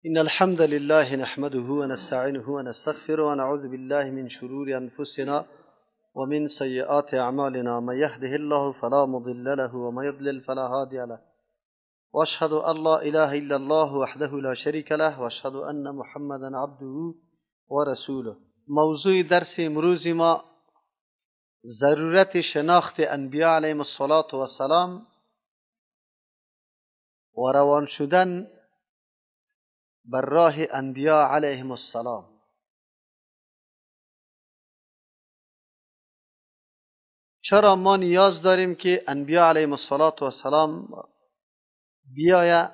إن الحمد لله نحمده ونستعينه ونستغفره ونعوذ بالله من شرور أنفسنا ومن سيئات أعمالنا، من يهده الله فلا مضل له ومن يضلل فلا هادي له، وأشهد أن لا إله إلا الله وحده لا شريك له وأشهد أن محمدا عبده ورسوله. موضوع درس امروز ما ضرورت شناخت انبیاء علیهم الصلاة والسلام و روان شدن بر راه انبیاء علیهم السلام. چرا ما نیاز داریم که انبیاء علیهم الصلاة والسلام بیاید؟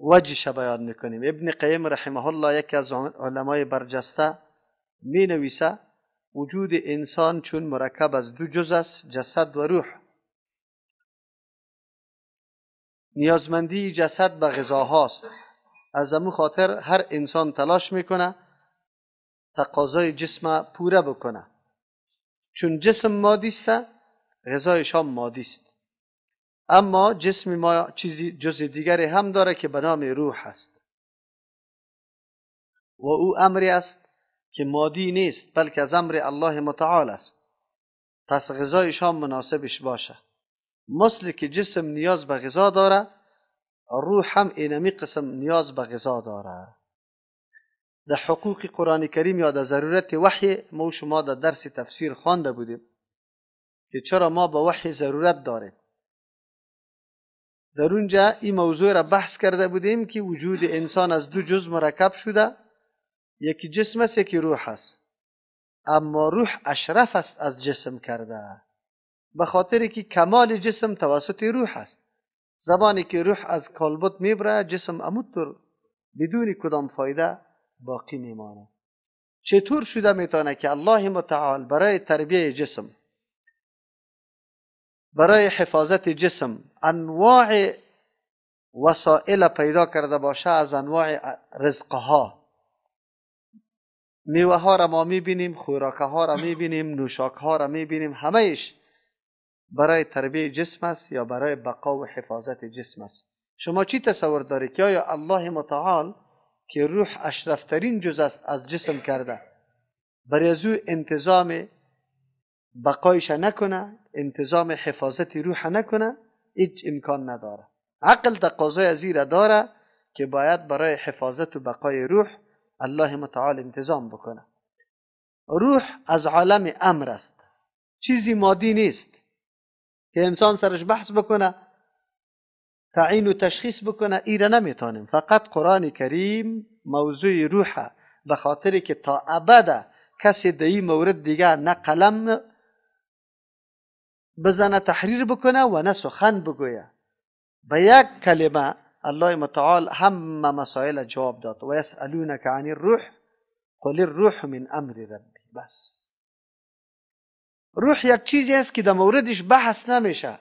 وجهش بیان میکنیم. ابن قیم رحمه الله یکی از علمای برجسته می نویسه وجود انسان چون مرکب از دو جز است، جسد و روح. نیازمندی جسد به غذاهاست، از امو خاطر هر انسان تلاش میکنه تقاضای جسم پوره بکنه. چون جسم مادی است، غذایش هم مادی است. اما جسم ما چیزی جز دیگری هم داره که به نام روح است و او امری است که مادی نیست، بلکه از امر الله متعال است. پس غذایش هم مناسبش باشه. مثل که جسم نیاز به غذا داره، روح هم اینمی قسم نیاز به غذا داره. در حقوق قرآن کریم یا در ضرورت وحی ما شما در درس تفسیر خوانده بودیم که چرا ما به وحی ضرورت داریم. در اونجا این موضوع را بحث کرده بودیم که وجود انسان از دو جزء مرکب شده، یکی جسم است، یکی روح است. اما روح اشرف است از جسم کرده، به خاطر که کمال جسم توسط روح است. زمانی که روح از کالبد میبره، جسم اموتر بدون کدام فایده باقی میمانه. چطور شده میتونه که الله متعال برای تربیه جسم، برای حفاظت جسم انواع وسایل پیدا کرده باشه؟ از انواع رزقها، میوه ها را ما میبینیم، خوراک ها را میبینیم، نوشاک ها را میبینیم، همهش برای تربیه جسم است یا برای بقا و حفاظت جسم است. شما چی تصور دارید که آیا الله متعال که روح اشرفترین جز است از جسم کرده، برای از او انتظام بقایش نکنه، انتظام حفاظت روح نکنه؟ هیچ امکان نداره. عقل تقاضای از این را داره که باید برای حفاظت و بقای روح الله متعال انتظام بکنه. روح از عالم امر است، چیزی مادی نیست که انسان سرش بحث بکنه، تعیین و تشخیص بکنه، ایره نمیتونیم. فقط قرآن کریم موضوع روحه، به خاطر که تا ابد کسی در این مورد دیگه نه قلم بزنه تحریر بکنه و نه سخن بگویه. به یک کلمه الله متعال همه مسائل جواب داد. و یسألونک عن الروح قل الروح من امر ربی. بس روح یک چیزی است که در موردش بحث نمیشه.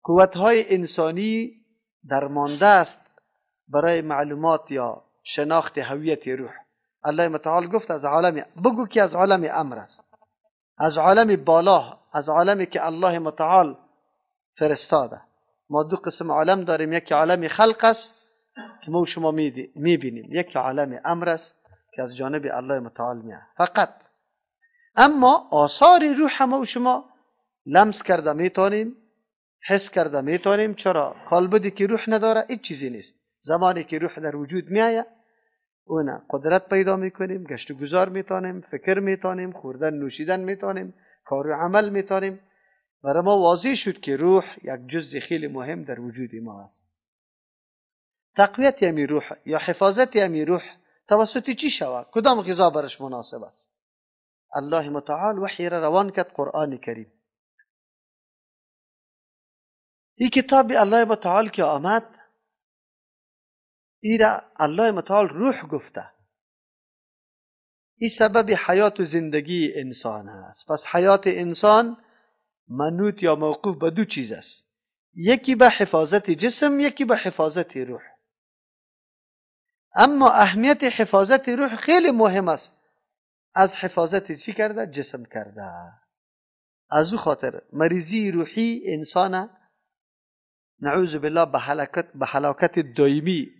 قوتهای انسانی درمانده است برای معلومات یا شناخت هویت روح. الله متعال گفت از عالم، بگو که از عالم امر است، از عالم بالا، از عالمی که الله متعال فرستاده. ما دو قسم عالم داریم، یکی عالم خلق است که ما شما میبینیم، یکی عالم امر است که از جانب الله متعال میاد فقط. اما آثار روح ما و شما لمس کرده میتونیم، حس کرده میتونیم. چرا؟ کالبدی که روح نداره هیچ چیزی نیست. زمانی که روح در وجود میآید، اون قدرت پیدا میکنیم، گشت و گذار میتونیم، فکر میتونیم، خوردن نوشیدن میتونیم، کار و عمل میتونیم. برای ما واضح شد که روح یک جزء خیلی مهم در وجود ما است. تقویت امی روح یا حفاظت امی روح توسط چی شود؟ کدام غذا برش مناسب است؟ الله متعال وحی را روان کرد، قرآن کریم. این کتاب الله متعال که آمد، ایرا الله متعال روح گفته. این سبب حیات و زندگی انسان است. پس حیات انسان منوط یا موقوف به دو چیز است، یکی به حفاظت جسم، یکی به حفاظت روح. اما اهمیت حفاظت روح خیلی مهم است. از حفاظت چی کرده؟ جسم کرده. از او خاطر مریضی روحی انسان نعوذ بالله به هلاکت دائمی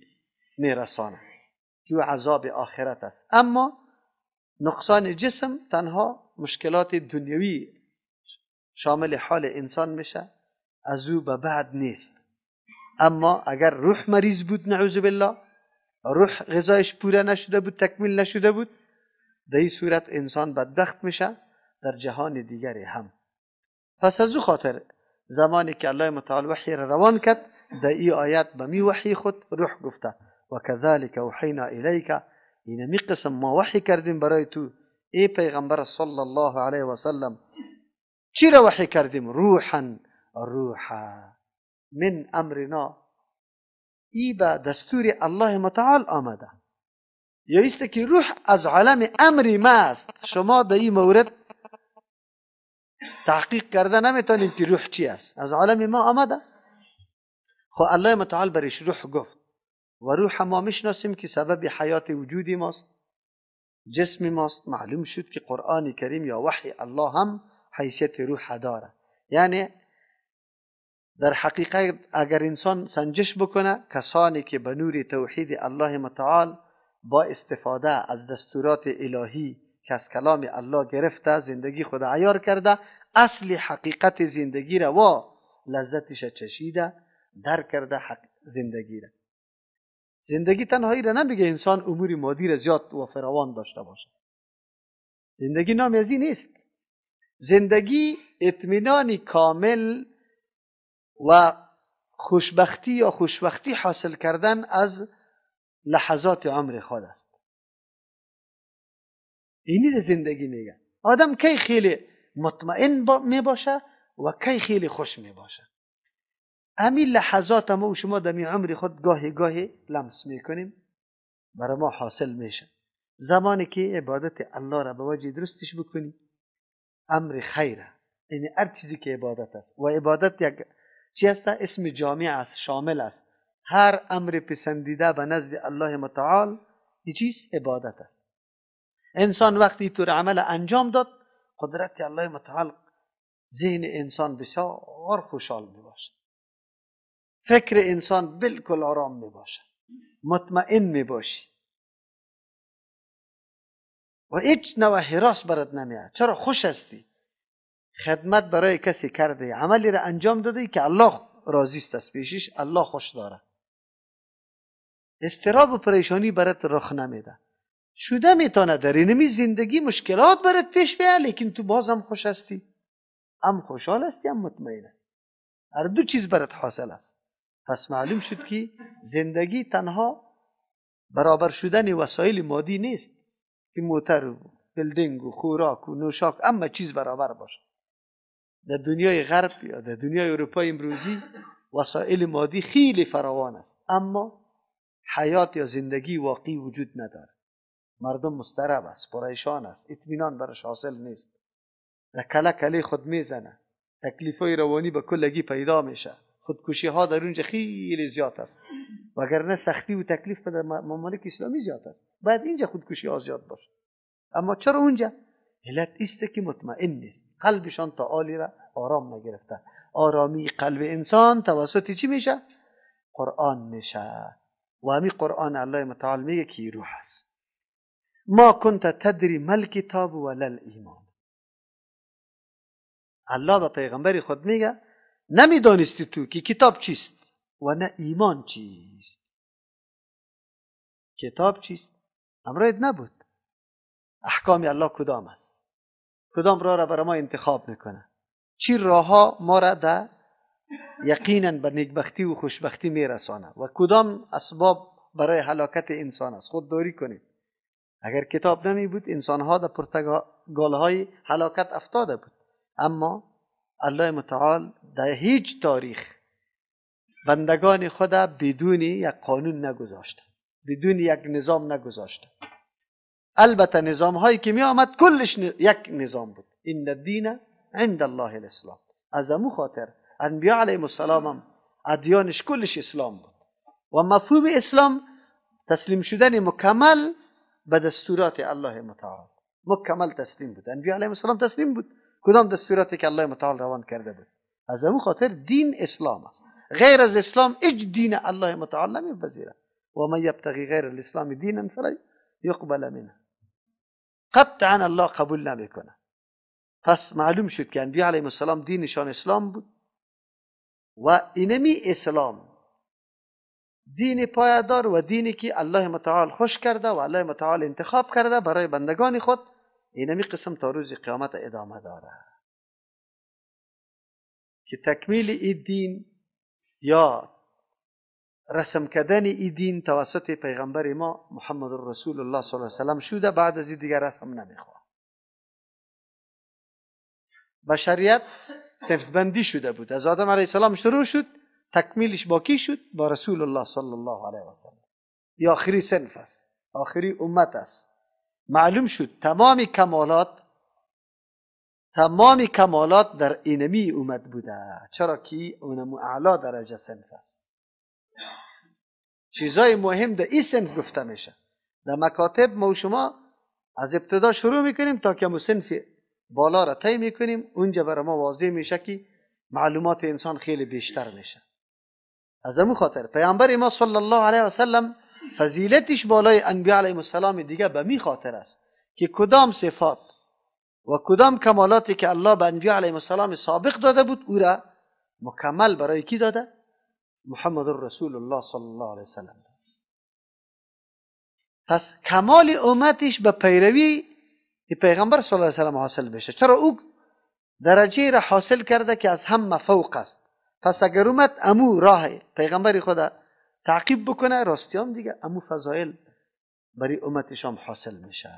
میرسانه که عذاب آخرت است. اما نقصان جسم تنها مشکلات دنیوی شامل حال انسان میشه، از او به بعد نیست. اما اگر روح مریض بود، نعوذ بالله، روح غذایش پوره نشده بود، تکمیل نشده بود، در این صورت انسان بدبخت میشه در جهان دیگری هم. پس از او خاطر زمانی که الله متعال وحی را روان کرد، در این آیت به می وحی خود روح گفته و کذالک اوحینا الیک، اینمی قسم ما وحی کردیم برای تو ای پیغمبر صلی الله علیه و سلم. چی را وحی کردیم؟ روحا، روحا من امرنا، ای به دستور الله متعال آمده. یا ایست که روح از عالم امر ما است. شما در این مورد تحقیق کرده نمیتونیم که روح چی است، از عالم ما آمده. خب الله متعال برش روح گفت و روح ما میشناسیم که سبب حیات وجودی ماست، جسم ماست. معلوم شد که قرآن کریم یا وحی الله هم حیثیت روح داره. یعنی در حقیقت اگر انسان سنجش بکنه، کسانی که به نور توحید الله متعال با استفاده از دستورات الهی که از کلام الله گرفته زندگی خود عیار کرده، اصل حقیقت زندگی را و لذتش چشیده، درک کرده حق زندگی را. زندگی تنهایی را نمیگه انسان امور مادی را زیاد و فراوان داشته باشه. زندگی نام از این نیست. زندگی اطمینان کامل و خوشبختی یا خوشبختی حاصل کردن از لحظات عمر خود است. اینی زندگی میگه. آدم کی خیلی مطمئن می باشه و کی خیلی خوش می باشه. همین لحظات ما و شما در عمر خود گاهی گاهی لمس میکنیم، برای ما حاصل میشه. زمانی که عبادت الله را به وجه درستش بکنی، امر خیره. یعنی هر چیزی که عبادت است، و عبادت یک چی است؟ اسم جامع است، شامل است. هر امر پسندیده به نزد الله متعال این چیز عبادت است. انسان وقتی طور عمل انجام داد، قدرت الله متعال ذهن انسان بسیار خوشحال می باشه، فکر انسان بالکل آرام می باشه، مطمئن می باشی و هیچ نوع هراس برات نمیاد. چرا؟ خوش هستی، خدمت برای کسی کرده، عملی را انجام داده که الله راضی است از پیشش، الله خوش داره. اضطراب و پریشانی برات رخ نمیده. شده میتونه در اینمی زندگی مشکلات برات پیش بیاد، لیکن تو بازم خوش هستی، هم خوشحال هستی، هم مطمئن هستی. هر دو چیز برات حاصل است. پس معلوم شد که زندگی تنها برابر شدن وسایل مادی نیست که موتر و building و خوراک و نوشاک اما چیز برابر باشه. در دنیای غرب یا در دنیای اروپا امروزی وسایل مادی خیلی فراوان است، اما حیات یا زندگی واقعی وجود نداره. مردم مضطرب است، پریشان است، اطمینان برش حاصل نیست، در کله کله خود میزنه، تکلیفای روانی به کلگی پیدا میشه، خودکشی ها در اونجا خیلی زیاد است. وگرنه سختی و تکلیف در ممالک اسلامی زیاد است، باید اینجا خودکشی ها زیاد باشه. اما چرا اونجا؟ علت است که مطمئن نیست، قلبشان تا عالی را آرام نگرفته. آرامی قلب انسان توسط چی میشه؟ قرآن میشه. و همین قرآن الله متعال میگه که روح است. ما كنت تدری ما الکتاب ولا الایمان. الله به پیغمبر خود میگه نمیدانستی تو که کتاب چیست و نه ایمان چیست. کتاب چیست؟ امرایت نبود. احکام الله کدام است؟ کدام راه را برای ما انتخاب میکنه؟ چی راه ما را در یقینا به نیکبختی و خوشبختی میرسانه و کدام اسباب برای هلاکت انسان است؟ خودداری کنید. اگر کتاب نمی بود انسان ها در پرتگال های هلاکت افتاده بود. اما الله متعال در هیچ تاریخ بندگان خود بدون یک قانون نگذاشته، بدون یک نظام نگذاشته. البته نظام هایی که می آمد کلش یک نظام بود. ان الدین عند الله الاسلام. از امو خاطر انبیاء علیهم السلام هم ادیانش کلش اسلام بود و مفهوم اسلام تسلیم شدن مکمل به دستورات الله متعال، مکمل تسلیم بود. انبیاء علیهم السلام تسلیم بود کدام دستوراتی که الله متعال روان کرده بود. از امو خاطر دین اسلام است. غیر از اسلام هیچ دین الله متعال نمیپذیره. و من یبتغی غیر الاسلام دینا فلن یقبل منه. قطعا الله قبول نمیکنه. پس معلوم شد که انبیا علیهم السلام دینشان اسلام بود و اینمی اسلام دین پایدار و دینی که الله متعال خوش کرده و الله متعال انتخاب کرده برای بندگان خود، اینمی قسم تا روز قیامت ادامه داره که تکمیل این دین یا رسم کردن این دین توسط پیغمبر ما محمد رسول الله صلی الله علیه وسلم شده. بعد از این دیگر رسم نمیخواد. بشریت صنف بندی شده بود، از آدم علیه السلام شروع شد، تکمیلش با کی شد؟ با رسول الله صلی الله علیه و سلم. یا آخری صنف است، آخری امت است. معلوم شد تمام کمالات در اینمی امت بوده، چرا که اونم اعلی درجه صنف است. چیزای مهم در این صنف گفته میشه. در مکاتب ما و شما از ابتدا شروع میکنیم تا که صنف بالا را طی میکنیم، اونجا برای ما واضح میشه که معلومات انسان خیلی بیشتر میشه. از امو خاطر پیامبر ما صلی الله علیه و سلم فضیلتش بالای انبیا علیهم السلام دیگه به می خاطر است که کدام صفات و کدام کمالاتی که الله به انبیا علیهم السلام سابق داده بود او را مکمل برای کی داده؟ محمد رسول الله صلی الله علیه و سلم. پس کمال امتش به پیروی پیغمبر صلی الله علیه و سلم حاصل بشه. چرا او درجه را حاصل کرده که از هم فوق است. پس اگر اومد امو راه پیغمبر خدا تعقیب بکنه، راستیام دیگه امو فضایل برای امتش هم حاصل میشه.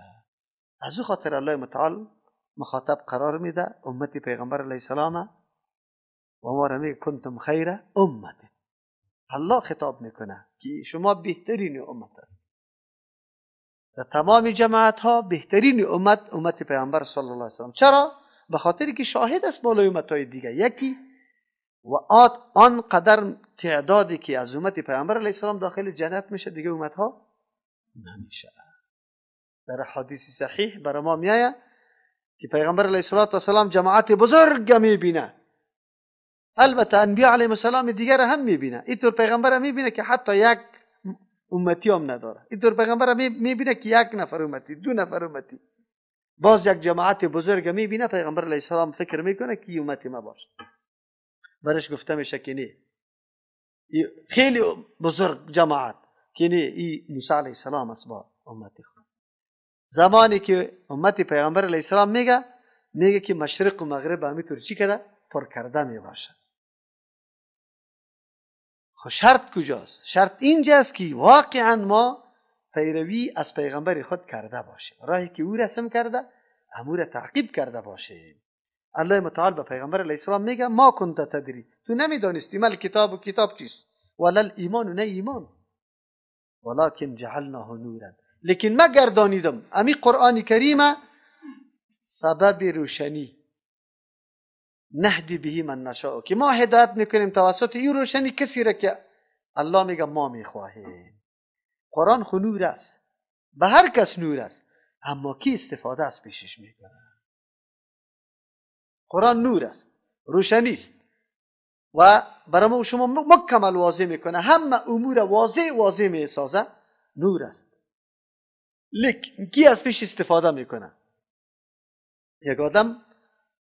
از او خاطر الله متعال مخاطب قرار میده امت پیغمبر علیه السلام و ما را میگه کنتم خیر امت. الله خطاب میکنه که شما بهترین امت است. در تمام جماعت ها بهترین امت امت پیغمبر صلی الله علیه و سلم. چرا؟ به خاطر که شاهد است بالای امت های دیگه یکی و آن قدر تعدادی که از امت پیغمبر علیه السلام داخل جنت میشه دیگه امت ها نمیشه. در حدیث صحیح برای ما میآید که پیغمبر علیه السلام جماعت بزرگ میبینه، البته انبیا علیهم السلام دیگر هم میبینه، اینطور پیغمبر میبینه که حتی یک امتی هم نداره، اینطور پیغمبر میبینه که یک نفر امتی، دو نفر امتی، باز یک جماعت بزرگ میبینه. پیغمبر علیه السلام فکر میکنه که امتی ما باشه، برش گفته میشه که نه، خیلی بزرگ جماعت، که نه، ای موسی علیه السلام است با امتی خود. زمانی که امتی پیغمبر علیه السلام میگه که مشرق و مغرب همینطور چی کرده؟ پر کرده میباشه. خب شرط کجاست؟ شرط اینجاست که واقعا ما پیروی از پیغمبر خود کرده باشیم، راهی که او رسم کرده امور تعقیب کرده باشیم. الله متعال به پیغمبر علیه السلام میگه ما کنت تدری، تو نمیدانستی مال کتاب و کتاب چیست، ولا الایمان، نه ایمان، ولکن جعلناه نورا، لیکن ما گردانیدم امی قرآن کریم سبب روشنی، نهدی بهی من نشاء، که ما هدایت میکنیم توسط این روشنی کسی را که الله میگه ما میخواهیم. قرآن خو نور است، به هر کس نور است، اما کی استفاده از پیشش میکنه؟ قرآن نور است، روشنی است و برای ما شما مکمل واضح میکنه، همه امور واضح میسازه، نور است. لیکن کی از پیش استفاده میکنه؟ یک آدم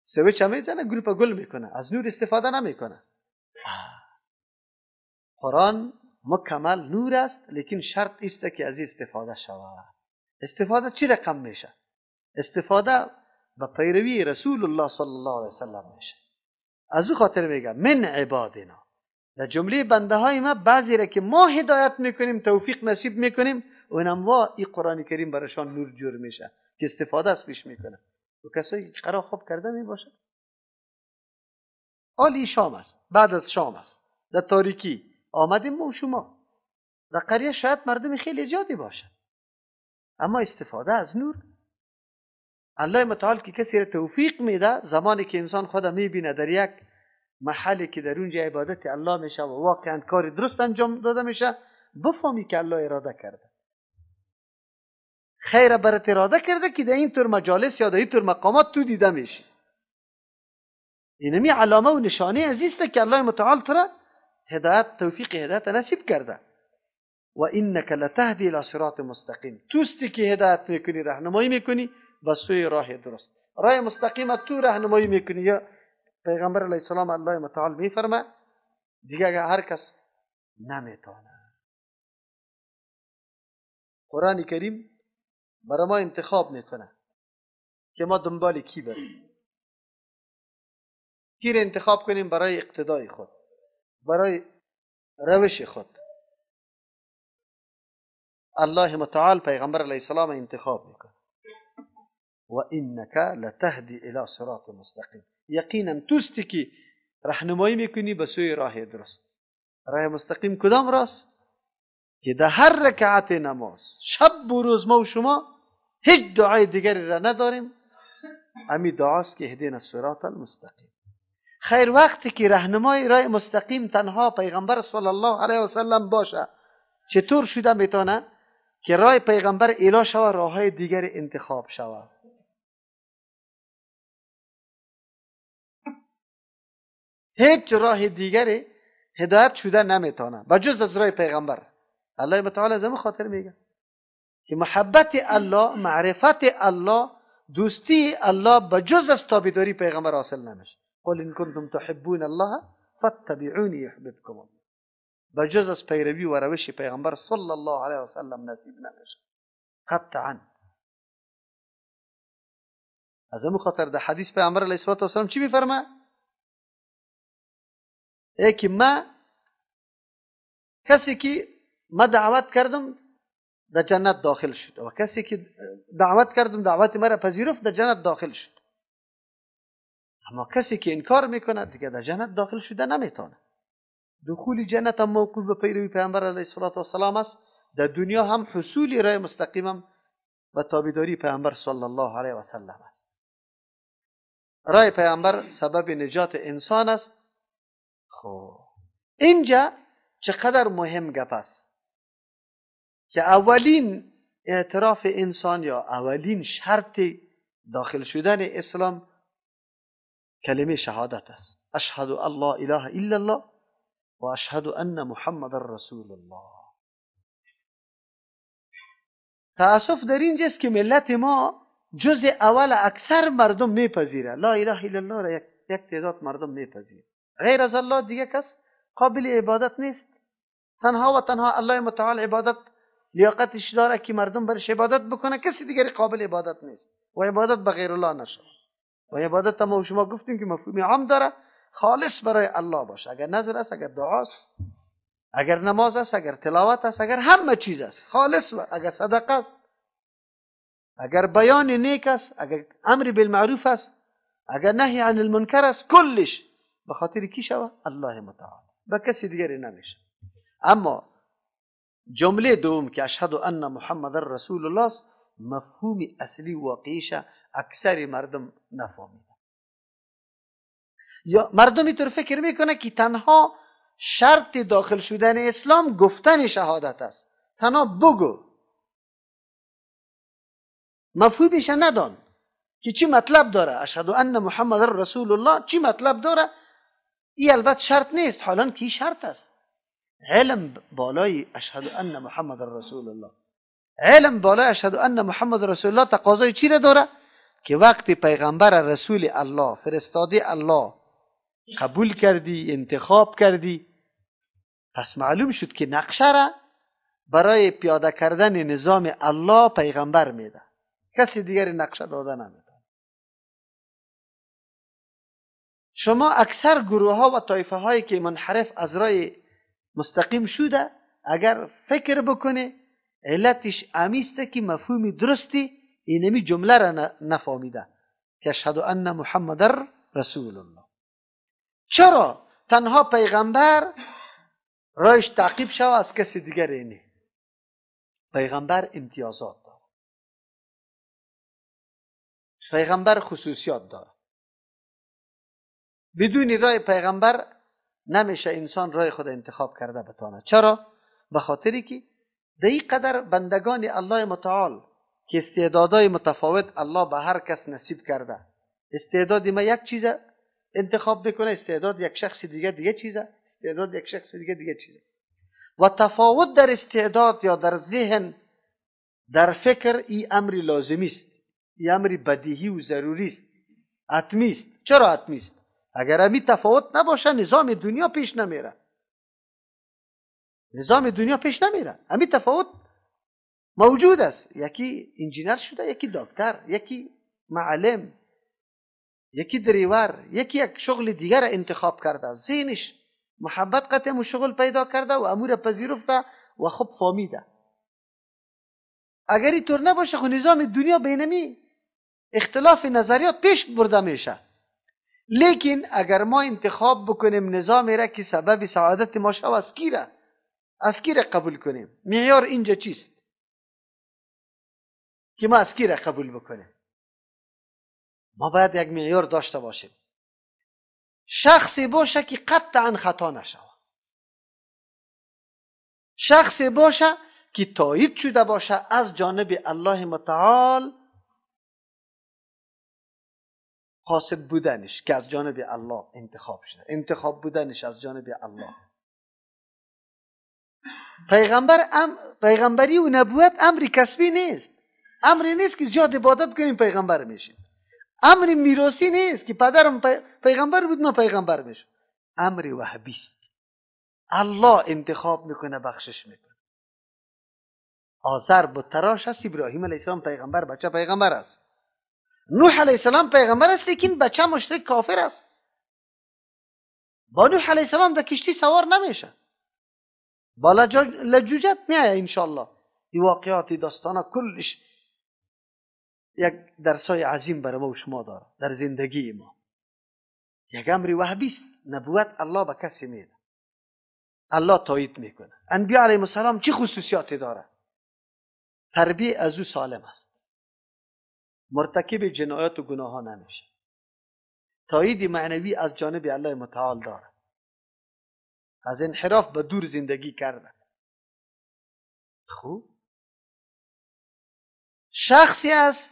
سویچ هم میزنه، گروپ گل میکنه، از نور استفاده نمیکنه. قرآن مکمل نور است، لیکن شرط است که از استفاده شود. استفاده چی رقم میشه؟ استفاده به پیروی رسول الله صلی الله علیه وسلم میشه. از او خاطر میگه من عبادنا، در جمله بنده های ما بعضی را که ما هدایت میکنیم، توفیق نصیب میکنیم، اونم وا این قرآن کریم براشان نور جور میشه که استفاده از پیش میکنه. و کسایی که قرار خواب کرده میباشه، حالی شام است، بعد از شام است، در تاریکی آمدیم ما و شما در قریه، شاید مردم خیلی زیادی باشه، اما استفاده از نور الله متعال که کسی را توفیق میده، زمانی که انسان خود میبینه در یک محلی که در اونجا عبادت الله میشه و واقعا کار درست انجام داده میشه، بفهمی که الله اراده کرده، خیر برات اراده کرده که در این طور مجالس یا در این طور مقامات تو دیده میشی. اینمی علامه و نشانه عزیزه که الله متعال تو را هدایت، توفیق هدایت نصیب کرده. و انک لتهدی الی صراط مستقیم، توستی که هدایت میکنی، راهنمایی میکنی به سوی راه درست. راه مستقیم تو راهنمایی میکنی. یا پیغمبر علیه السلام الله متعال میفرمه دیگه هر کس نمیتونه. قرآن کریم برای ما انتخاب میکنه که ما دنبال کی بریم، کی را انتخاب کنیم برای اقتدای خود، برای روش خود. الله متعال پیغمبر علیه السلام انتخاب میکنه. و انک لتهدی الی صراط مستقیم، یقینا توستی که راهنمایی میکنی به سوی راه درست. راه مستقیم کدام راست؟ که در هر رکعت نماز شب و روز ما و شما هیچ دعای دیگری را نداریم، امی دعاست که اهدنا الصراط المستقیم. خیر وقتی که راهنمای راه مستقیم تنها پیغمبر صلی الله علیه و سلم باشه، چطور شده میتونه که راه پیغمبر اله شوه، راه دیگر انتخاب شوه؟ هیچ راه دیگری هدایت شده نمیتونه بجز از راه پیغمبر. الله متعال از همون خاطر میگه که محبت الله، معرفت الله، دوستی الله بجز از تابعداری پیغمبر حاصل نمیشه. قل ان کنتم تحبون الله فاتبعونی یحببکم الله. بجز از پیروی و روش پیغمبر صلی الله علیه و سلم نصیب نمیشه قطعا. از همون خاطر در حدیث پیغمبر علیه الصلاة والسلام چی میفرمه؟ ای که ما کسی که ما دعوت کردم در جنت داخل شد و کسی که دعوت کردم دعوت مرا پذیرفت در جنت داخل شد، اما کسی که انکار میکنه دیگه در جنت داخل شده نمیتونه. دخول جنت هم موقوف به پیروی پیامبر علیه الصلاة والسلام است. در دنیا هم حصول راه مستقیم هم به تابعداری پیامبر صلی الله علیه و سلم است. راه پیامبر سبب نجات انسان است. خب اینجا چقدر مهم گپ است که اولین اعتراف انسان یا اولین شرط داخل شدن اسلام کلمه شهادت است. اشهد ان لا اله الا الله و اشهد ان محمد رسول الله. تاسف در اینجاست که ملت ما جز اول اکثر مردم میپذیره، لا اله الا الله را یک تعداد مردم میپذیره، غیر از الله دیگه کس قابل عبادت نیست. تنها و تنها الله متعال عبادت لیاقتش داره که مردم برش عبادت بکنه، کسی دیگری قابل عبادت نیست و عبادت به غیر الله نشه. و عبادت ما شما گفتیم که مفهوم عام داره، خالص برای الله باشه، اگر نظر است، اگر دعاست، اگر نماز است، اگر تلاوت است، اگر همه چیز است، خالص، اگر صدقه است، اگر بیان نیک است، اگر امر بالمعروف است، اگر نهی عن المنکر است، کلش به خاطر کی شوه؟ الله متعال، به کسی دیگری نمیشه. اما جمله دوم که اشهد ان محمد رسول الله است، مفهوم اصلی واقعیش اکثر مردم نفهمیده. یا مردم اینطور فکر میکنه که تنها شرط داخل شدن اسلام گفتن شهادت است، تنها بگو، مفهومش ندان که چی مطلب داره. اشهد ان محمد رسول الله چی مطلب داره؟ ای البته شرط نیست، حالا که شرط است. علم بالای اشهد ان محمد رسول الله، علم بالای اشهد ان محمد رسول الله تقاضای چی را داره؟ که وقتی پیغمبر رسول الله فرستاده الله قبول کردی، انتخاب کردی، پس معلوم شد که نقشه را برای پیاده کردن نظام الله پیغمبر میده، کسی دیگری نقشه داده نمیده. شما اکثر گروه ها و طایفه هایی که منحرف از راه مستقیم شده، اگر فکر بکنه علتش امیسته که مفهوم درستی اینمی جمله را نفهمیده که اشهد ان محمد رسول الله. چرا تنها پیغمبر رایش تعقیب شوه از کسی دیگر؟ اینه پیغمبر امتیازات داره، پیغمبر خصوصیات داره. بدون رای پیغمبر نمیشه انسان رای خود انتخاب کرده بتانه. چرا؟ به خاطری که در این قدر بندگان الله متعال که استعدادهای متفاوت الله به هر کس نصیب کرده، استعداد ما یک چیزه، انتخاب میکنه، استعداد یک شخص دیگه دیگه چیزه، استعداد یک شخص دیگه دیگه چیزه. و تفاوت در استعداد یا در ذهن، در فکر، ای امری لازمی است، ای امری بدیهی و ضروری است، حتمی است. چرا حتمی است؟ اگر امی تفاوت نباشه نظام دنیا پیش نمیره، نظام دنیا پیش نمیره. امی تفاوت موجود است، یکی انجینر شده، یکی دکتر، یکی معلم، یکی دریور، یکی یک شغل دیگر انتخاب کرده، ذهنش محبت قطع شغل پیدا کرده و امور پذیرفته و خوب فهمیده. اگر اینطور نباشه خو نظام دنیا بینمی اختلاف نظریات پیش برده میشه. لیکن اگر ما انتخاب بکنیم نظامی را که سبب سعادت ما شود، از کی را قبول کنیم؟ معیار اینجا چیست که ما از کی را قبول بکنیم؟ ما باید یک معیار داشته باشیم، شخصی باشه که قطعا خطا نشود، شخصی باشه که تایید شده باشه از جانب الله متعال، قاصد بودنش که از جانب الله انتخاب شده، انتخاب بودنش از جانب الله. پیغمبری و نبوت امری کسبی نیست، امری نیست که زیاد عبادت کنیم پیغمبر میشیم، امر میراثی نیست که پدرم پیغمبر بود ما پیغمبر میشم. امر وهبی است، الله انتخاب میکنه، بخشش میکنه. آذر بت تراش است، ابراهیم علیه السلام پیغمبر، بچه پیغمبر است. نوح علیه السلام پیغمبر است، لیکن بچه مشرک کافر است. با نوح علیه السلام در کشتی سوار نمیشه، با لجوجت میایه انشالله. این واقعات داستانا کلش یک درسای عظیم برای ما و شما داره در زندگی ما. یک امر وهبی است، نبوت الله به کسی میده، الله تایید میکنه. انبیا علیهم السلام چه خصوصیاتی داره؟ تربیه از او سالم است، مرتکب جنایات و گناه ها نمیشه، تایید معنوی از جانب الله متعال داره، از انحراف به دور زندگی کرده. خوب شخصی است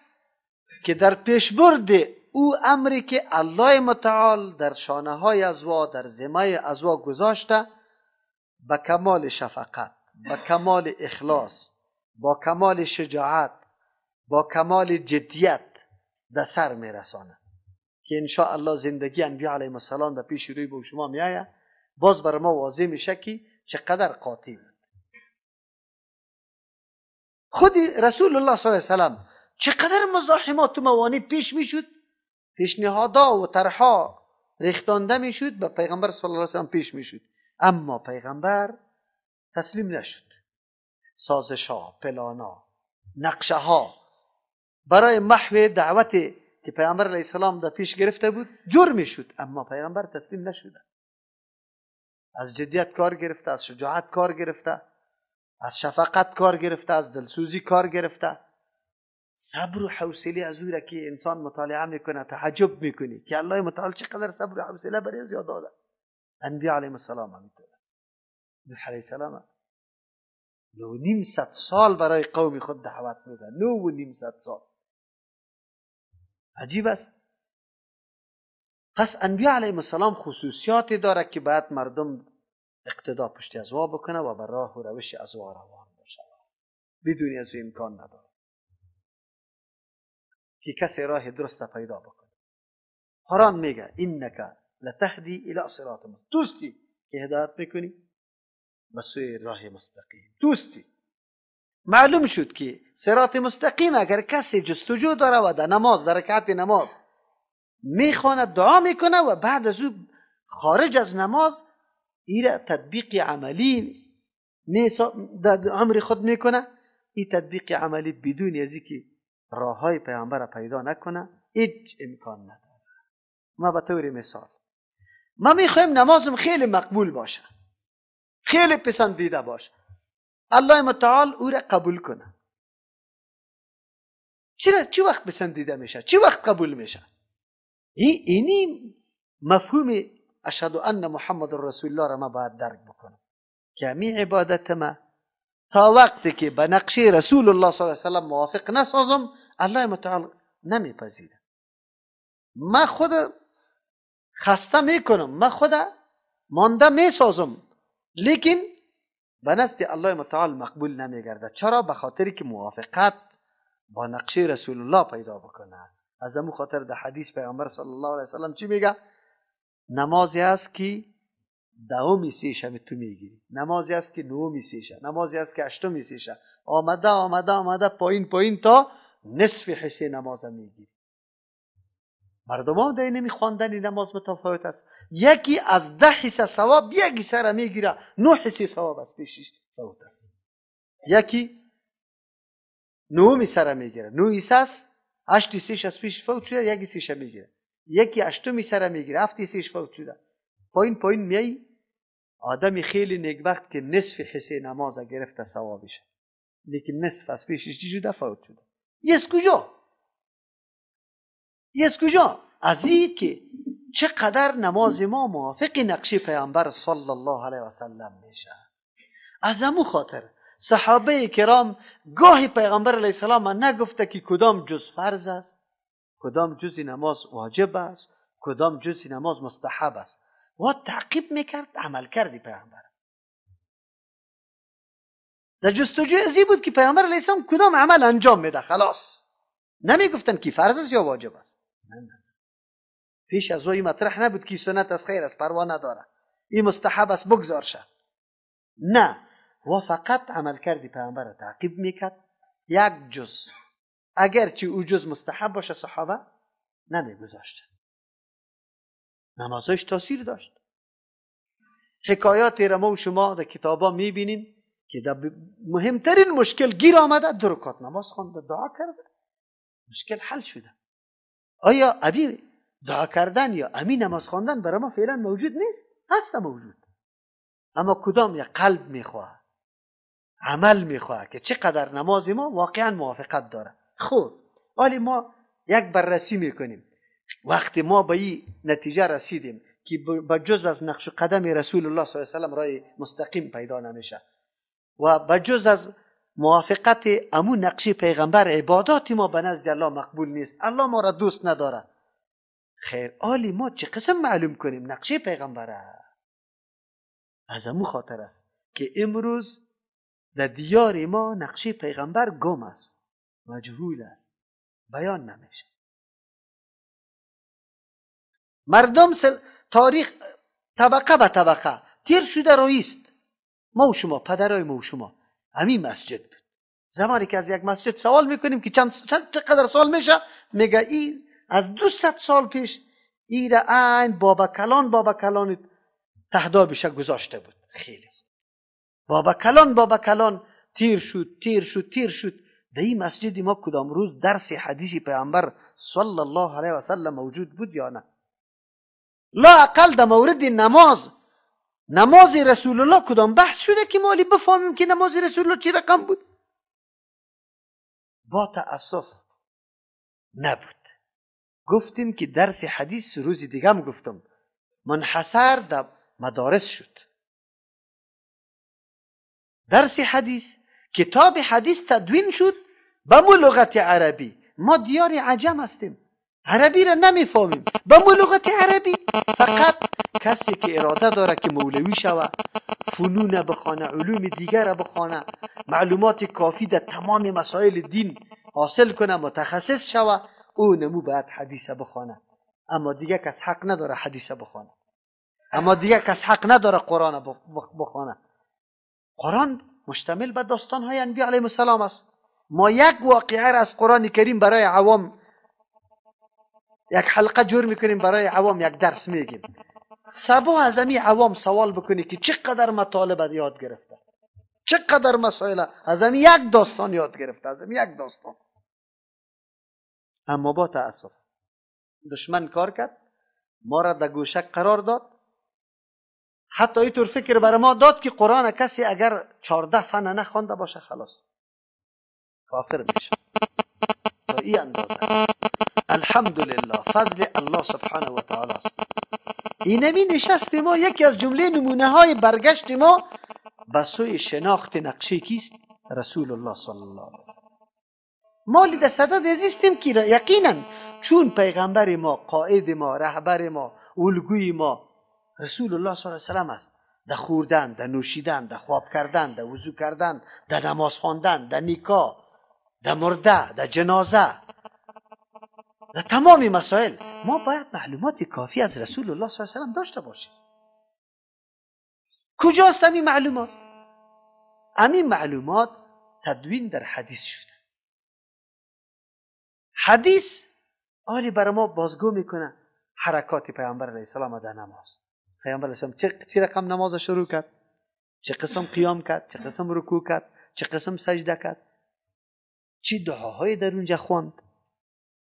که در پیشبرد او امری که الله متعال در شانه های ازوا، در ذمه ازوا گذاشته، به کمال شفقت، به کمال اخلاص، با کمال شجاعت، با کمال جدیت در سر میرسانه که انشاءالله زندگی انبیا علیهم السلام در پیش روی به شما میآید، باز بر ما واضح میشه که چقدر قاطع بود. خود رسول الله صلی الله علیه و سلم چقدر مزاحمات و موانع پیش میشد، پیشنهادها و طرحها ریختانده میشد، به پیغمبر صلی الله علیه و سلم پیش میشد، اما پیغمبر تسلیم نشد. سازشها، پلانا، نقشه ها برای محو دعوت که پیغمبر علیه السلام در پیش گرفته بود جور میشد، اما پیغمبر تسلیم نشده. از جدیت کار گرفته، از شجاعت کار گرفته، از شفقت کار گرفته، از دلسوزی کار گرفته، صبر و حوصله از او را که انسان مطالعه میکنه تعجب میکنی که الله متعال چقدر صبر و حوصله برای از یاد داده. انبیا علیهم السلام همینطور. نوح علیه السلام 950 سال برای قوم خود دعوت میده، 950 سال. عجیب است. پس انبیا علیهم السلام خصوصیاتی داره که باید مردم اقتدا پشت ازوا بکنه و بر راه و روش ازوا روان باشه. بدون از امکان نداره که کسی راه درست پیدا بکنه. قرآن میگه انک لتهدی الی صراط مستقیم، دوستی که هدایت میکنی به سوی راه مستقیم. دوستی معلوم شد که صراط مستقیم اگر کسی جستجو داره و در نماز، در رکعت نماز میخواند، دعا میکنه و بعد از او خارج از نماز ایره تطبیق عملی در عمر خود میکنه، این تطبیق عملی بدون از اینکه راه های پیامبر پیدا نکنه هیچ امکان نداره. ما به طور مثال ما میخوایم نمازم خیلی مقبول باشه، خیلی پسندیده باشه، الله متعال او را قبول کنه. چرا؟ چی وقت پسندیده میشه؟ چی وقت قبول میشه؟ اینی مفهوم اشهد ان محمد رسول الله را ما باید درک بکنم که امی عبادت ما تا وقتی که به نقشه رسول الله صلی الله علیه و سلم موافق نسازم الله متعال نمیپذیره. ما خود خسته میکنم، من خود مانده میسازم، لیکن به نزد الله متعال مقبول نمیگرده. چرا؟ به خاطر که موافقت با نقشه رسول الله پیدا بکنه. از امو خاطر در حدیث پیامبر صلی الله علیه وسلم چی میگه؟ نمازی است که دهم سیشه تو میگیری، نمازی است که نهم سیشه، نمازی است که هشتم سیشه، آمده آمده آمده پایین پایین تا نصف حصه نماز میگیری. مردم ها در اینمی خواندن نماز متفاوت است. یکی از 10 حصه ثواب یک حصه را میگیره، 9 حصه ثواب از پیشش فوت است. یکی 9 حصه را میگیره، 9 حصه است، 8 حصهش از پیش فوت شده، یک حصهش میگیره. یکی 8 حصه را میگیره، 7 حصهش فوت شده. پایین پایین میای، آدمی خیلی نیکبخت که نصف حصه نماز گرفته ثوابش، لیکن نصف از پیشش چی شده؟ فوت شده. یس کجا؟ یس کجا؟ از این که چقدر نماز ما موافق نقش پیامبر صلی الله علیه و سلم میشه. از امو خاطر صحابه کرام گاهی پیغمبر علیه السلام نگفته که کدام جز فرض است، کدام جز نماز واجب است، کدام جز نماز مستحب است. و تعقیب میکرد عمل کردی پیامبر. در جستجوی ازی بود که پیامبر علیه السلام کدام عمل انجام میده. خلاص نمیگفتن که فرض است یا واجب است. نه نه، پیش از وی مطرح نبود که سنت از خیر است، پروا نداره، این مستحب است بگذار شه. نه، و فقط عمل کردی پیامبر را تعقیب میکرد یک جز، اگرچه او جز مستحب باشه صحابه نمیگذاشت. نمازش تاثیر داشت. حکایات را ما و شما در کتابا میبینیم که در مهمترین مشکل گیر آمده، 2 رکعت نماز خوانده، دعا کرده، مشکل حل شده. آیا ابی دعا کردن یا امی نماز خواندن برای ما فعلا موجود نیست؟ هست موجود، اما کدام یک قلب میخواه، عمل میخواه که چقدر نماز ما واقعا موافقت داره. خب حالی ما یک بررسی میکنیم. وقتی ما به این نتیجه رسیدیم که به جز از نقش قدم رسول الله صلی الله علیه و سلم رای مستقیم پیدا نمیشه و به جز از موافقت امو نقش پیغمبر عبادات ما به نزد الله مقبول نیست، الله ما را دوست نداره. خیر، آلی ما چه قسم معلوم کنیم نقشه پیغمبره؟ از امو خاطر است که امروز در دیار ما نقشه پیغمبر گم است، مجهول است، بیان نمیشه. مردم تاریخ طبقه به طبقه تیر شده رئیست. ما و شما، پدرای ما و شما، همین مسجد بود. زمانی که از یک مسجد سوال میکنیم که چند چقدر سال میشه، میگه این از 200 سال پیش این را عین بابا کلان بابا کلان تهدابش گذاشته بود. خیلی بابا کلان بابا کلان تیر شد تیر شد تیر شد. در این مسجد ما کدام روز درس حدیث پیامبر صلی الله علیه و سلم موجود بود یا نه؟ لا اقل در مورد نماز رسول الله کدام بحث شده که مالی بفهمیم که نماز رسول الله چی رقم بود؟ با تأسف نبود. گفتیم که درس حدیث روز دیگه هم گفتم منحصر در مدارس شد. درس حدیث، کتاب حدیث تدوین شد به لغت عربی. ما دیار عجم هستیم، عربی را نمیفهمیم. به لغت عربی فقط کسی که اراده داره که مولوی شوه، فنون بخوانه، علوم دیگر را بخوانه، معلومات کافی در تمام مسائل دین حاصل کنه، متخصص شوه، او نمو باید حدیث بخوانه. اما دیگه کس حق نداره حدیث بخوانه، اما دیگه کس حق نداره قرآن بخوانه. قرآن مشتمل به داستان های انبیاء علیهم السلام است. ما یک واقعه را از قرآن کریم برای عوام یک حلقه جور میکنیم، برای عوام یک درس میگیم. صبح از امی عوام سوال بکنی که چقدر مطالب یاد گرفته، چقدر مسائل از امی یک داستان یاد گرفته، از امی یک داستان. اما با تأسف دشمن کار کرد، ما را در گوشه قرار داد. حتی اینطور فکر بر ما داد که قرآن کسی اگر 14 فن نخوانده باشه خلاص کافر میشه. تا این اندازه الحمدلله فضل الله سبحانه و تعالی است. اینمی نشست ما یکی از جمله نمونه های برگشت ما به سوی شناخت نقشه کیست؟ رسول الله صلی الله علیه و سلم. ما در صدد ازیستیم که یقینا چون پیغمبر ما، قائد ما، رهبر ما، الگوی ما رسول الله صلی الله علیه و سلم است. در خوردن، در نوشیدن، در خواب کردن، در وضو کردن، در نماز خواندن، در نکاح، در مرده، در جنازه، در تمام مسائل ما باید معلومات کافی از رسول الله صلی الله علیه و سلم داشته باشیم. کجاست همین معلومات؟ همین معلومات تدوین در حدیث شده. حدیث آری برای ما بازگو میکنه حرکات پیامبر علیه السلام در نماز. پیامبر علیه السلام چه رقم نماز شروع کرد، چه قسم قیام کرد، چه قسم رکوع کرد، چه قسم سجده کرد، چه دعاهای در اونجا خواند.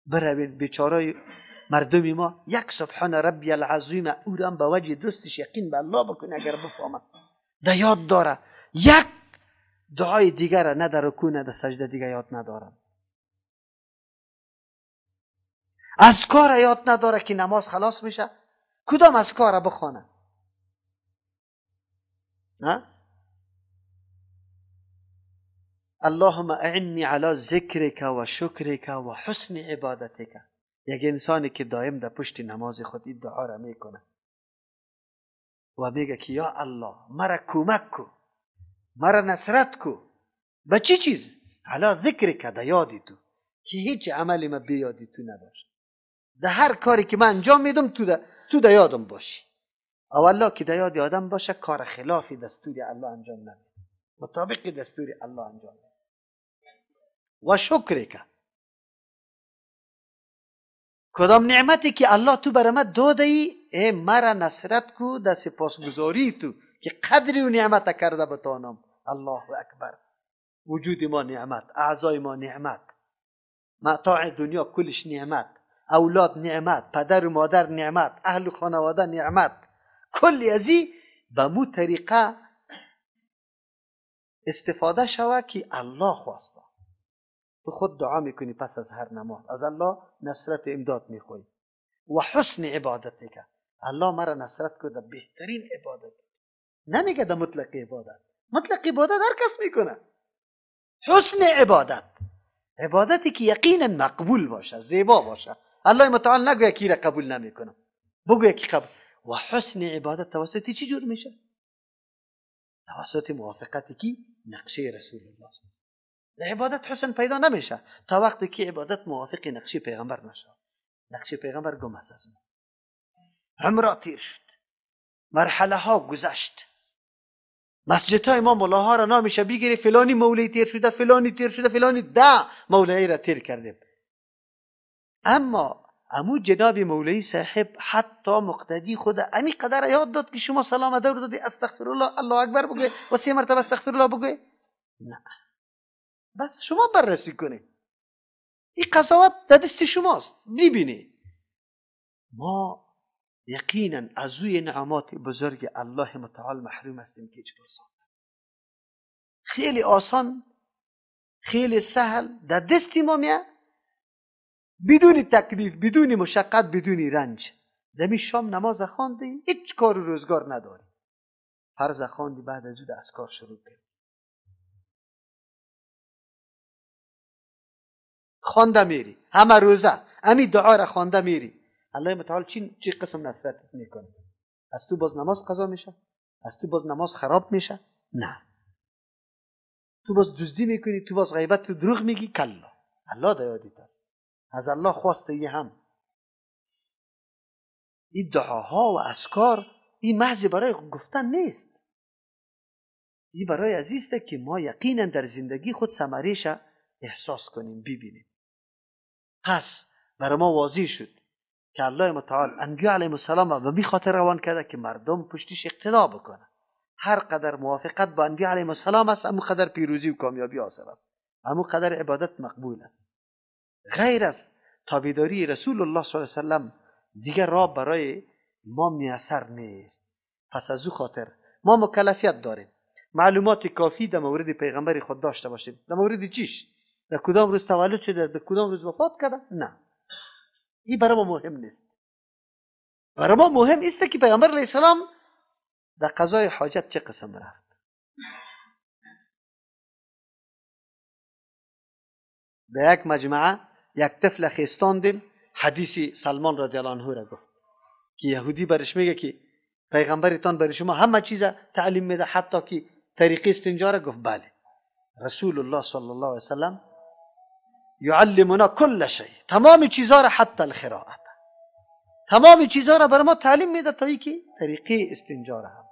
بروین بیچارای مردمی ما یک سبحان ربی العظیم او را به وجه درستش یقین به الله بکنه اگر بفهمه در یاد داره، یک دعای دیگر نه در رکوع نه در سجده دیگه یاد ندارن. از کار یاد نداره که نماز خلاص میشه کدام از کار بخوانه. اللهم اعنی علی ذکرک و شکرک و حسن عبادتک. یک انسانی که دائم در پشت نماز خود این دعا را میکنه و میگه که یا الله مرا کمک کو، مرا نصرت کو، به چی چیز؟ علی ذکرک، در یادی تو، که هیچ عملی ما بی یادی تو نباشه. در هر کاری که من انجام میدم تو در یادم باشی. اولا که در یاد آدم باشه کار خلاف دستور الله انجام نمیده، مطابق دستور الله انجام میده. و شکرک، کدام نعمتی که الله تو برای من داده ای مرا نصرت کو در سپاسگزاری تو که قدری و نعمت کرده بتانم. الله اکبر. وجود ما نعمت، اعضای ما نعمت، متاع دنیا کلش نعمت، اولاد نعمت، پدر و مادر نعمت، اهل و خانواده نعمت، کلی ازی به مو طریقه استفاده شوه که الله خواسته. تو خود دعا میکنی پس از هر نماز از الله نصرت امداد میخوای. و حسن عبادت که الله مرا نصرت کو در بهترین عبادت. نمیگه در مطلق عبادت، مطلق عبادت هر کس میکنه. حسن عبادت، عبادتی که یقینا مقبول باشه، زیبا باشه. الله متعال نگوید کی را قبول نمیکنه، بگوید کی قبول. و حسن عبادت توسط چی جور میشه؟ توسط موافقت کی؟ نقشه رسول الله. در عبادت حسن پیدا نمیشه تا وقتی که عبادت موافق نقشه پیغمبر نشه. نقشه پیغمبر گم است از ما. عمرا تیر شد، مرحله ها گذشت، مسجد های ما ملاها را نامیشه بگیری فلانی مولوی تیر شده، فلانی تیر شده، فلانی ده مولوی را تیر کردیم. اما امو جناب مولوی صاحب حتی مقتدی خود امی قدر یاد داد که شما سلام دور دادی استغفر الله الله اکبر بگوی و سه مرتبه استغفر الله بگوی. نه، بس شما بررسی کنید، این قضاوت در دست شماست. ببینید ما یقینا از اوی نعمات بزرگ الله متعال محروم هستیم که هیچ پرسان. خیلی آسان، خیلی سهل در دست ما میاد، بدون تکلیف، بدون مشقت، بدون رنج. دمی شام نماز خواندی، هیچ کار و روزگار نداری، فرض خواندی، بعد از او از کار شروع کردی، خوانده میری همه روزه امی دعا را خوانده میری. الله متعال چی قسم نصرتت میکنه؟ از تو باز نماز قضا میشه؟ از تو باز نماز خراب میشه؟ نه. تو باز دزدی میکنی، تو باز غیبت، تو دروغ میگی؟ کلا. الله در یادت است. از الله خواسته ای هم این دعاها و اذکار این محض برای گفتن نیست، این برای عزیزته که ما یقینا در زندگی خود ثمره‌اش احساس کنیم، ببینیم. پس برای ما واضح شد که الله متعال انبیا علیهم السلام به می خاطر روان کرده که مردم پشتش اقتدا بکنه. هر قدر موافقت با انبیا علیهم السلام است، امو قدر پیروزی و کامیابی حاصل است، امو قدر عبادت مقبول است. غیر از تابعداری رسول الله صلی الله علیه و سلم دیگر راه برای ما میسر نیست. پس از او خاطر ما مکلفیت داریم معلومات کافی در مورد پیغمبر خود داشته باشیم. در مورد چیش؟ در کدام روز تولد شده، در کدام روز وفات کرده؟ نه، این برای ما مهم نیست. برای ما مهم است که پیغمبر علیه السلام در قضای حاجت چه قسم رفت. در یک مجمعه یک طفل خیستاندیم، حدیث سلمان رضی الله عنه را گفت. که یهودی برش میگه که پیغمبرتان برای شما همه چیز تعلیم میده حتی که طریق استنجا را، گفت بله. رسول الله صلی الله علیه وسلم یعلمنا کل شیء، تمام چیزها را حتی الخراءه، تمام چیزها را برای ما تعلیم میده تا اینکه طریقه استنجا را هم.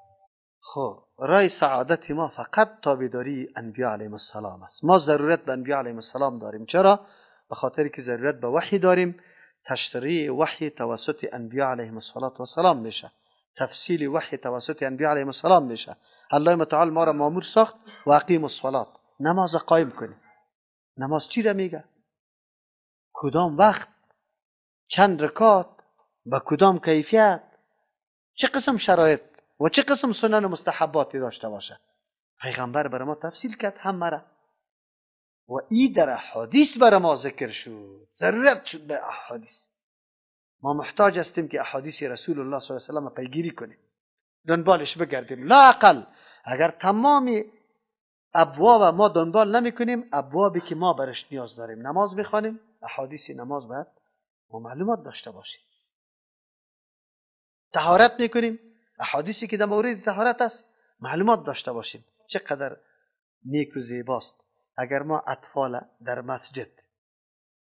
خب رای سعادت ما فقط تابعداری انبیا علیهم السلام است. ما ضرورت به انبیا علیهم السلام داریم. چرا؟ به خاطر که ضرورت به وحی داریم. تشریع وحی توسط انبیا علیهم السلام میشه، تفصیل وحی توسط انبیا علیهم السلام میشه. الله متعال ما را مامور ساخت و اقیم الصلاه، نماز قایم کنیم. نماز چی را میگه؟ کدام وقت، چند رکات، با کدام کیفیت، چه قسم شرایط و چه قسم سنن و مستحباتی داشته باشه. پیغمبر برای ما تفصیل کرد همه را و ای در احادیث برای ما ذکر شد. ضرورت شد به احادیث. ما محتاج هستیم که احادیث رسول الله صلی الله علیه و سلم پیگیری کنیم، دنبالش بگردیم. لا اقل اگر تمام ابواب ما دنبال نمی کنیم، ابوابی که ما برش نیاز داریم، نماز میخوانیم، احادیث نماز باید ما معلومات داشته باشیم. طهارت میکنیم، احادیثی که در مورد طهارت است معلومات داشته باشیم. چقدر نیک و زیباست اگر ما اطفال در مسجد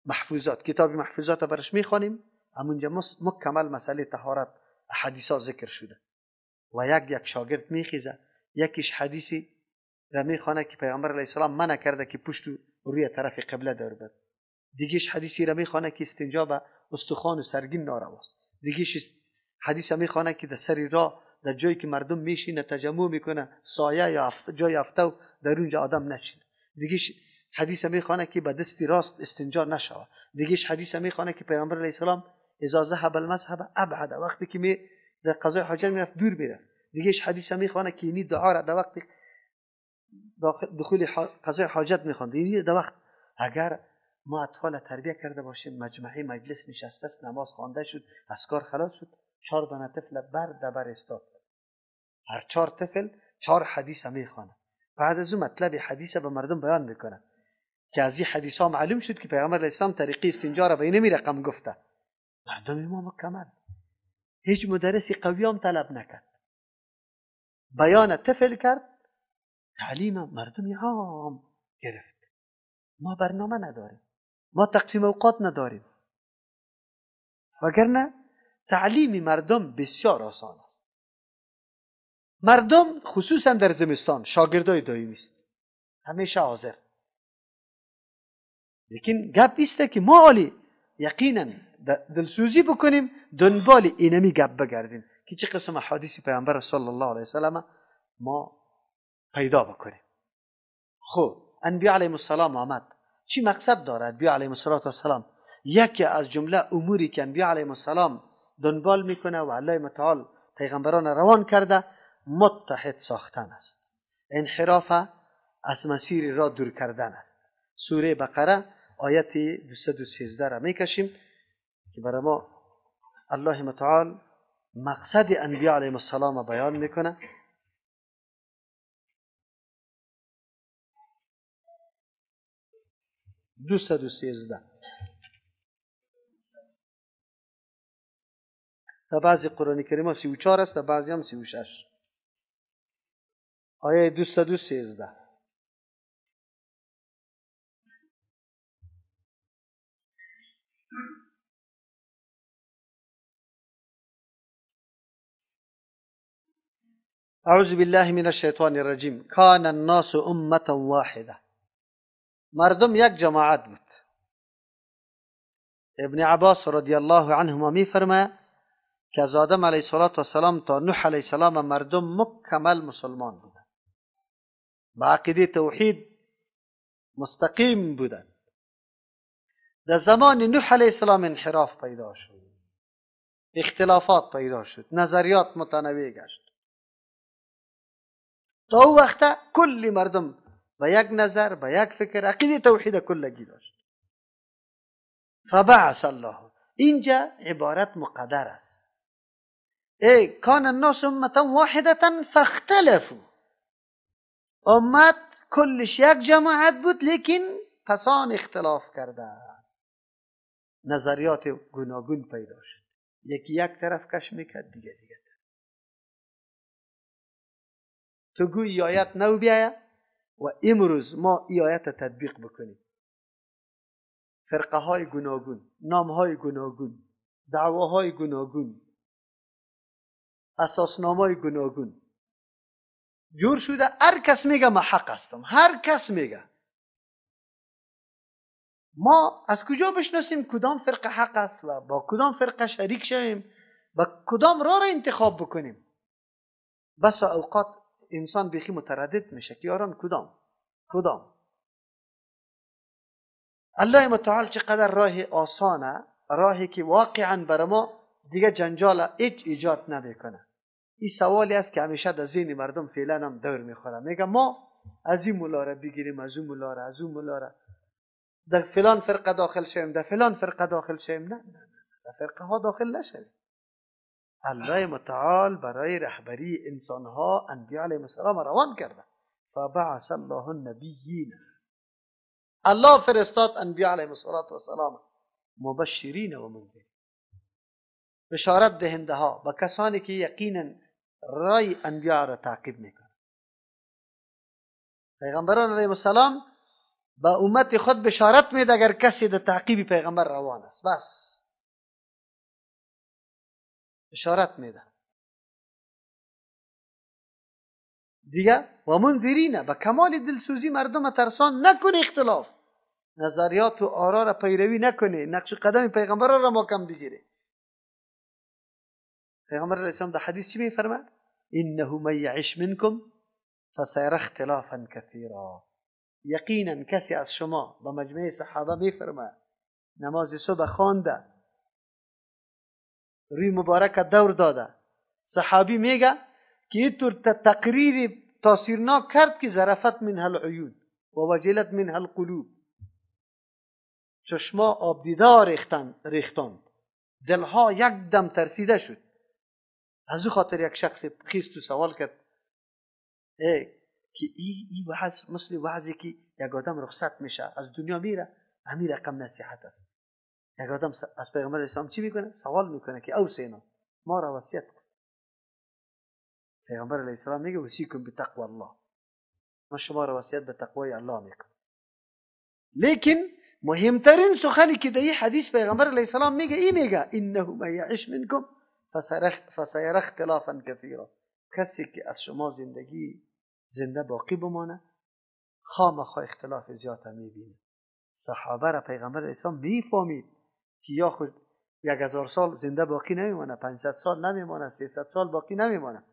محفوظات، کتاب محفوظات برش میخوانیم، همونجا مکمل مسئله طهارت احادیث ذکر شده و یک یک شاگرد میخیزه، یکیش حدیثی را میخوانه که پیامبر علیه السلام منع کرده که پشت روی طرف قبله در بر، دیگهش حدیثی را میخوانه که استنجا به استخوان و سرگین نارواست، دیگهش حدیث میخوانه که در سر راه در جایی که مردم میشینه تجمع میکنه سایه یا جای افتو در اونجا آدم نشینه، دیگهش حدیث میخوانه که به دست راست استنجا نشوه، دیگهش حدیث میخوانه که پیامبر علیه السلام اذا ذهب المذهب ابعد، وقتی که می در قضای حاجت میرفت دور میرفت، دیگهش حدیث میخوانه که اینی دعا را در وقت دخول قضای حاجت میخوند. اینی در وقت اگر ما اطفال تربیه کرده باشیم، مجمعی مجلس نشسته است، نماز خوانده شد، از کار خلاص شد، 4 دانه طفل بر دبر استاد، هر 4 طفل 4 حدیث میخوانه. بعد از اون مطلب حدیث به مردم بیان میکنه که از این حدیث ها معلوم شد که پیامبر علیه السلام طریقه استنجا را به اینمی رقم گفته. مردم ما مکمل، هیچ مدرسی قوی هم طلب نکرد، بیان طفل کرد، تعلیم مردم عام گرفت. ما برنامه نداریم، ما تقسیم اوقات نداریم، وگرنه تعلیم مردم بسیار آسان است. مردم خصوصا در زمستان شاگردای دائمی است، همیشه حاضر. لیکن گپ ایست که ما عالی یقینا دلسوزی بکنیم، دنبال اینمی گپ بگردیم که چه قسم حدیث پیامبر صلی الله علیه وسلم ما پیدا بکنیم. خب انبیاء علیهم السلام آمد، چی مقصد دارد انبیاء علیهم السلام؟ یکی از جمله اموری که انبیاء علیهم السلام دنبال میکنه و الله متعال پیغمبران روان کرده، متحد ساختن است، انحراف از مسیر را دور کردن است. سوره بقره آیت 213 را میکشیم که برای ما الله متعال مقصد انبیاء علیهم السلام بیان میکنه. 213 در بعضی قرآن کریم ها 34 است، در بعضی هم 36. آیه 213. اعوذ بالله من الشیطان الرجیم. کان الناس امة واحده، مردم یک جماعت بود. ابن عباس رضی الله عنهما میفرماید که از آدم علیه السلام تا نوح علیه السلام مردم مکمل مسلمان بودند، با عقیده توحید مستقیم بودند. در زمان نوح علیه السلام انحراف پیدا شد، اختلافات پیدا شد، نظریات متنوع گشت. تا او وقت کل مردم به یک نظر، به یک فکر، عقیده توحید کلگی داشت. فبعث الله، اینجا عبارت مقدر است. ای کان الناس امة واحدة فاختلفوا، امت کلش یک جماعت بود، لیکن پسان اختلاف کردند، نظریات گوناگون پیدا شد. یکی یک طرف کش میکرد، دیگه دیگه طرف. تو گوی آیت نو بیایه و امروز ما ای آیت تطبیق بکنیم. فرقه های گوناگون، نام های گوناگون، دعواهای گوناگون، اساسنامه های گوناگون جور شده. هر کس میگه ما حق هستم، هر کس میگه. ما از کجا بشناسیم کدام فرقه حق است و با کدام فرقه شریک شویم و کدام راه را انتخاب بکنیم؟ بس اوقات انسان بیخی متردد میشه که یاران کدام کدام. الله متعال چقدر راه آسانه، راهی که واقعا بر ما دیگه جنجال هیچ ایجاد نمیکنه. این سوالی است که همیشه در ذهن مردم فعلا هم دور میخوره. میگه ما از این مولا را بگیریم، از اون مولا را، از اون مولا را، در فلان فرقه داخل شویم، در فلان فرقه داخل شویم. نه نه نه، در فرقه ها داخل نشویم. الله متعال برای رهبری انسان ها انبیاء علیهم السلام روان کرده. فبعث الله النبیین، الله فرستاد انبیاء علیهم السلام مبشرین و منذرین، بشارت دهنده ها با کسانی که یقینا رای انبیاء را تعقیب میکنند. پیغمبران علیهم السلام با امت خود بشارت میده اگر کسی در تعقیب پیغمبر روان است، بس بشارت میده دیگه. و منذرین، با کمال دلسوزی مردم ترسان نکنه، اختلاف نظریات و آرا را پیروی نکنه، نقش قدم پیغمبر را محکم بگیره. پیغمبر علیه السلام در حدیث چی میفرماد؟ انه من یعش منکم فسیر اختلافا کثیرا. یقینا کسی از شما با مجمع صحابه میفرماد نماز صبح خوانده، روی مبارک دور داده، صحابی میگه که اینطور تقریر تاثیرناک کرد که ظرفت منها العیون و وجلت منها القلوب، چشما آب دیدار ریختند، دلها یک دم ترسیده شد. از او خاطر یک شخص خیست و سوال کرد ای که ای وعظ مثل وعظی که یک آدم رخصت میشه از دنیا میره، همین رقم نصیحت است. یک آدم از پیغمبر اسلام چی میکنه؟ سوال میکنه که او سینا ما را وصیت کن. پیغمبر علیه السلام میگه وصیکم بتقوی الله، ما شما را وصیت به تقوای الله میکنم. لیکن مهمترین سخنی که در این حدیث پیغمبر علیه السلام میگه ای میگه انه من یعش منکم فسیر اختلافا کثیرا، کسی که از شما زندگی زنده باقی بمانه خامخا اختلاف زیاد میبینه. صحابه را پیغمبر علیه السلام میفهمید که یا خود 1000 سال زنده باقی نمیمانه، 500 سال نمیمانه، 300 سال باقی نمیمانه.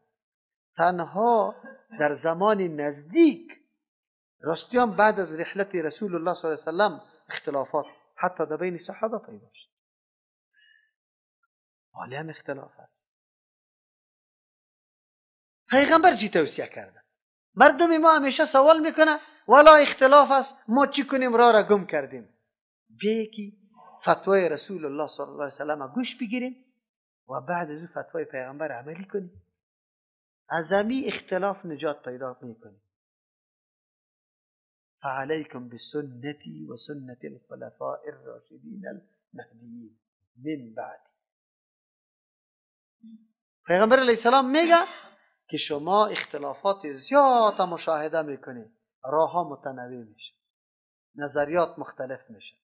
تنها در زمان نزدیک راستیان بعد از رحلت رسول الله صلی الله علیه و سلم اختلافات حتی در بین صحابه پیدا شد. حالی هم اختلاف است. پیغمبر چی توصیه کرده؟ مردم ما همیشه سوال میکنه والا اختلاف است، ما چی کنیم، راه را گم کردیم. بیا که فتوای رسول الله صلی الله علیه و سلم گوش بگیریم و بعد از او فتوای پیغمبر عملی کنیم، از همی اختلاف نجات پیدا میکنیم. فعلیکم بسنتی و سنت الخلفاء الراشدین المهدیین من بعد. پیغمبر علیه السلام میگه که شما اختلافات زیاد مشاهده میکنید، راه ها متنوع میشه، نظریات مختلف میشه،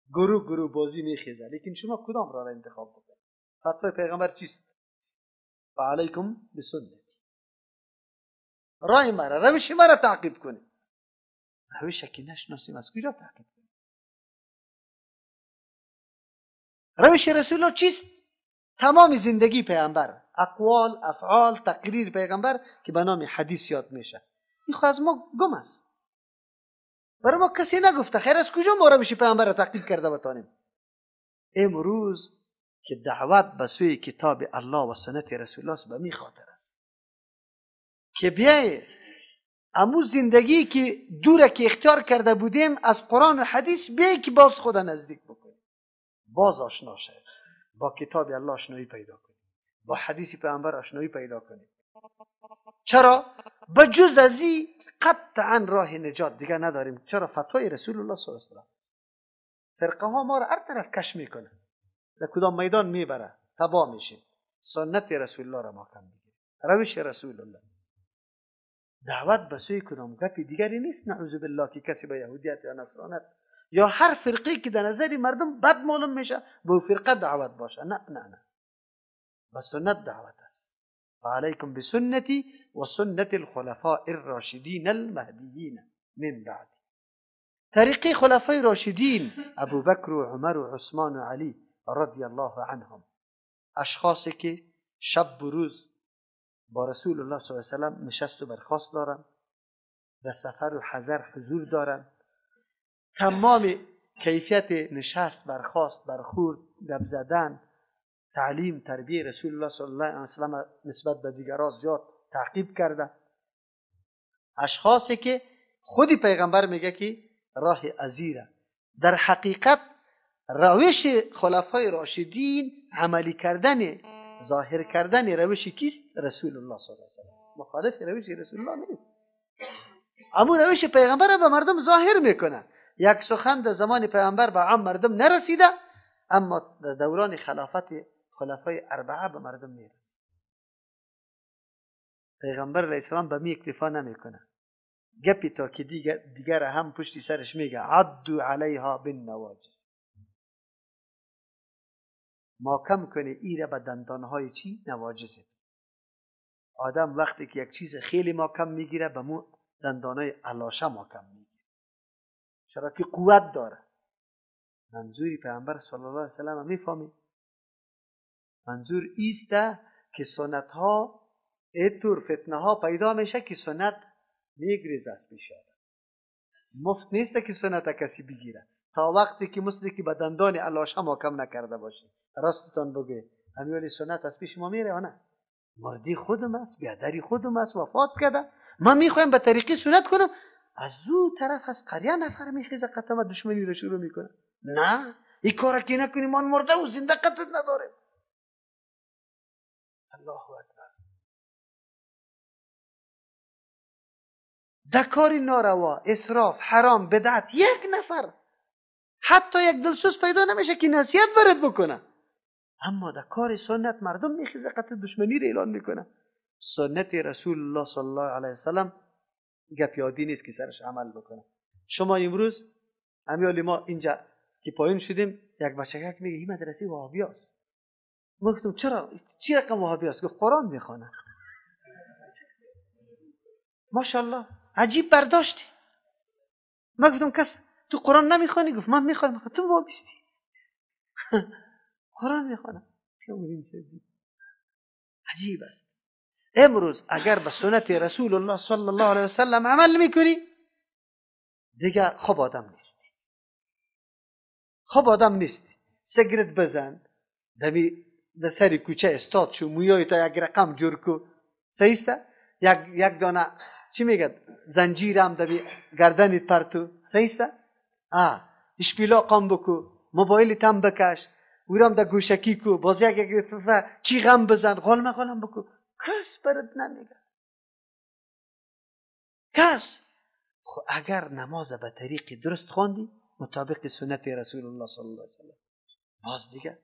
گروه گروه بازی میخیزه، لیکن شما کدام راه را انتخاب بکنید؟ فتوای پیغمبر چیست؟ فعلیکم بسنتی، راه مرا، روش مرا تعقیب کنید. روش که نشناسیم از کجا تعقیب کنیم؟ روش رسول الله چیست؟ تمام زندگی پیغمبر، اقوال، افعال، تقریر پیغمبر که به نام حدیث یاد میشه، این خو از ما گم است. برای ما کسی نگفته. خیر از کجا ما روش پیغمبر را تعقیب کرده بتانیم؟ امروز که دعوت به سوی کتاب الله و سنت رسول الله به می خاطر است که بیای امو زندگی که دوره که اختیار کرده بودیم از قرآن و حدیث، بیای که باز خدا نزدیک بکنیم، باز آشنا شد، با کتاب الله آشنایی پیدا کنیم، با حدیث پیامبر آشنایی پیدا کنیم. چرا؟ به جز از این قطعا راه نجات دیگه نداریم. چرا؟ فتوای رسول الله صلی الله علیه و سلم. فرقه ها ما را هر طرف کش میکنه، در کدام میدان میبره. تباه میشیم. سنت رسول الله را محکم بگیریم، روش رسول الله. دعوت به سوی کدام گپ دیگری نیست، نعوذ بالله، که کسی به یهودیت یا نصرانیت یا هر فرقه که در نظر مردم بد معلوم میشه به فرقه دعوت باشه. نه نه نه، به سنت دعوت است. فعلیکم بسنتی و سنت الخلفاء الراشدین المهدیین من بعد. طریقه خلفای راشدین ابوبکر و عمر و عثمان و علی رضی الله عنهم، اشخاصی که شب و روز با رسول الله صلی الله علیه و سلم نشست و برخاست دارند، در سفر و حضر حضور دارند، تمام کیفیت نشست، برخاست، برخورد، گپ زدن، تعلیم، تربیه رسول الله صلی الله علیه و سلم نسبت به دیگران زیاد تعقیب کرده. اشخاصی که خودی پیغمبر میگه که راه ازیره. در حقیقت روش خلفای راشدین عملی کردن، ظاهر کردن روش کیست؟ رسول الله صلی الله علیه و سلم. مخالف روش رسول الله نیست، اما روش پیغمبر به مردم ظاهر میکنه. یک سخن در زمان پیغمبر به عام مردم نرسیده، اما در دوران خلافت خلفای اربعه به مردم میرسه. پیغمبر علیه السلام به می اکتفا نمیکنه، گپی تا که دیگر هم پشتی سرش میگه عدوا علیها بالنواجذ، ما کم کنه ایره به دندانهای چی؟ نواجذ. آدم وقتی که یک چیز خیلی ما کم میگیره به مو دندانهای علاشه ما کم میگیره، چرا که قوت داره. منظوری پیامبر صلی الله علیه و سلم میفهمی؟ منظور ایسته که سنت ها اینطور فتنه ها پیدا میشه که سنت میگریز از پیش آدم. مفت نیست که سنت کسی بگیره تا وقتی که مثل که به دندان علاشه محکم نکرده باشه. راستتان بگه همیولی سنت از پیش ما میره یا نه؟ مردی خودم است، بیادری خودم است، وفات کرده، ما میخوایم به طریقی سنت کنم، از دو طرف از قریه نفر میخیزه قطعا دشمنی رو شروع میکنه. نه، این کار که نکنیم من مرده و زنده قطع نداریم. الله اکبر. در کار ناروا، اسراف، حرام، بدعت یک نفر حتی یک دلسوز پیدا نمیشه که نصیحت برات بکنه، اما در کار سنت مردم میخیزه قطع دشمنی رو اعلان میکنه. سنت رسول الله صلی الله علیه وسلم گپ یادی نیست که سرش عمل بکنه. شما امروز امیال ما اینجا که پایین شدیم، یک بچه میگه این مدرسه وهابی است. ما گفتم چرا؟ چی رقم وهابی است؟ گفت قرآن میخوانه. ماشاءالله عجیب برداشتی. ما گفتم کس تو قرآن نمیخوانی؟ گفت من میخوانم. تو وهابیستی. قرآن میخوانم. عجیب است. امروز اگر به سنت رسول الله صلی الله علیه وسلم عمل میکنی دیگه خوب آدم نیستی، خوب آدم نیستی. سیگرت بزن، دمی در سر کوچه استاد شو، مویای تا یک رقم جور کو، صحیح است؟ یک دانه چی میگه زنجیرم دمی گردنت پرتو، صحیح است؟ اشپیلا قام بکو، موبایل تام بکش، اورم در گوشکی کو، باز یک چی غم بزن، غلمه غلم بکو، کس برات نمیگه کس. خب اگر نماز به طریق درست خواندی مطابق سنت رسول الله صلی الله علیه وسلم، باز دیگه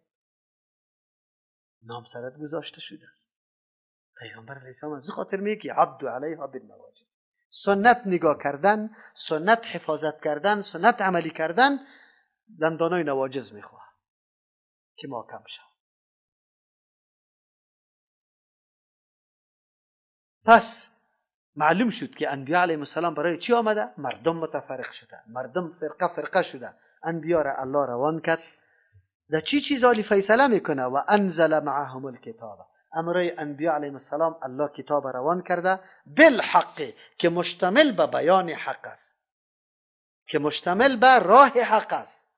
نام سرت گذاشته شده است. پیغمبر علیه السلام از خاطر میگه که عضوا علیها بالنواجذ. سنت نگاه کردن، سنت حفاظت کردن، سنت عملی کردن دندانای نواجذ میخواه که ما کم شد. پس معلوم شد که انبیاء علیهم السلام برای چی آمده؟ مردم متفرق شده، مردم فرقه فرقه شده. انبیا را الله روان کرد در چی چیز عالی فیصله میکنه؟ و انزل معهم الکتاب. امرای انبیاء علیهم السلام الله کتاب روان کرده بالحق، که مشتمل به بیان حق است، که مشتمل به راه حق است،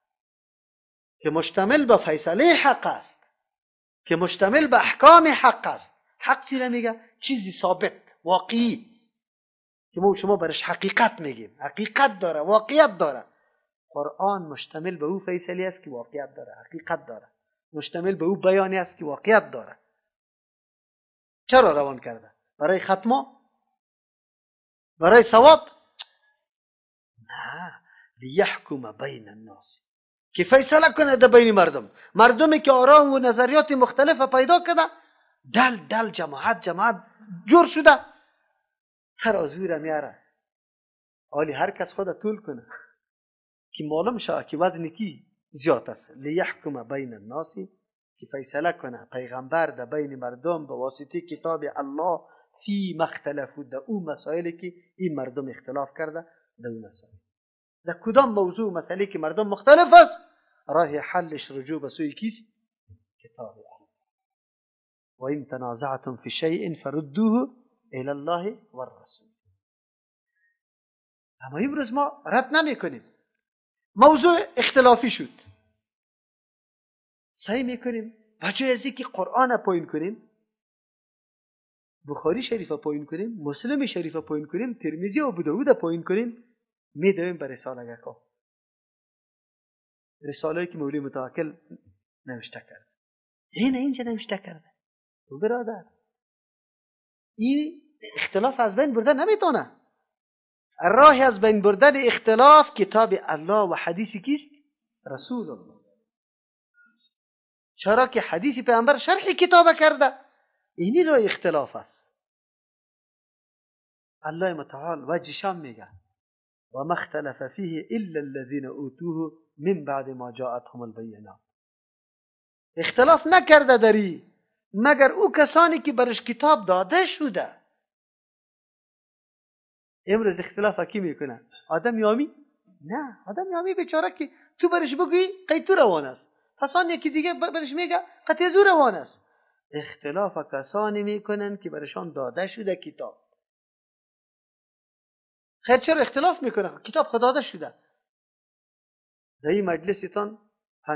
که مشتمل به فیصله حق است، که مشتمل به احکام حق است. حق چی میگه؟ چیزی ثابت، واقعی، که ما شما برش حقیقت میگیم، حقیقت داره، واقعیت داره. قرآن مشتمل به او فیصله است که واقعیت داره، حقیقت داره، مشتمل به او بیانی است که واقعیت داره. چرا روان کرده؟ برای ختمه؟ برای ثواب؟ نه، لیحکم بین الناس، که فیصله کنه در بین مردم، مردمی که آرام و نظریات مختلف پیدا کرده، دل دل جماعت جماعت جور شده، ترازوی را میاره. حالی هر کس خود طول کنه که معلوم شود که وزن کی زیاد است. لیحکم بین الناس، که فیصله کنه پیغمبر در بین مردم به واسطه کتاب الله فی ما اختلفوا، در او مسائلی که این مردم اختلاف کرده، در او مسائل، در کدام موضوع مسئله که مردم مختلف است، راه حلش رجوع به سوی کیست؟ کتاب الله. و این تنازعتم فی شیء فردوه الی الله والرسول. اما امروز ما رد نمی کنیم، موضوع اختلافی شد، سعی میکنیم بچه از اینکه قرآن پایین کنیم، بخاری شریف پایین کنیم، مسلم شریف پایین کنیم، ترمذی و ابوداود پایین کنیم، میدویم به رساله گکا، رساله که مولوی متوکل نوشته کرده، این اینجا نوشته کرده. و برادر این اختلاف از بین برده نمیتونه. راه از بین بردن اختلاف کتاب الله و حدیث کیست؟ رسول الله. چرا که حدیث پیامبر شرح کتاب کرده، اینی راه اختلاف است. الله متعال وجه میگه و ما اختلف فیه الا الذين اوتوه من بعد ما جاءتهم البینات. اختلاف نکرده دری مگر او کسانی که برش کتاب داده شده. امروز اختلاف کی میکنه؟ آدم یامی؟ نه، آدم یامی بیچاره که تو برش بگویی قی تو روان است، پس آن یکی دیگه برش میگه قطع زو روان است. اختلاف کسانی میکنن که برشان داده شده کتاب. خیر چرا اختلاف میکنه؟ کتاب خود داده شده. در این مجلستان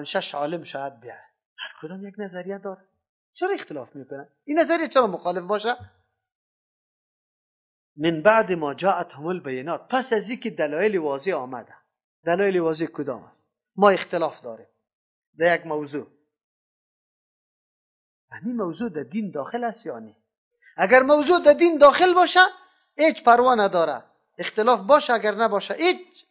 5-6 عالم شاید بیاد، هر کدام یک نظریه داره. چرا اختلاف میکنه؟ این نظریه چرا مخالف باشه؟ من بعد ما جاءتهم البینات، پس از اینکه دلایل واضح آمده. دلایل واضح کدام است؟ ما اختلاف داریم در یک موضوع، همین موضوع در دین داخل است یا نه؟ اگر موضوع در دین داخل باشه هیچ پروا نداره، اختلاف باشه اگر نباشه هیچ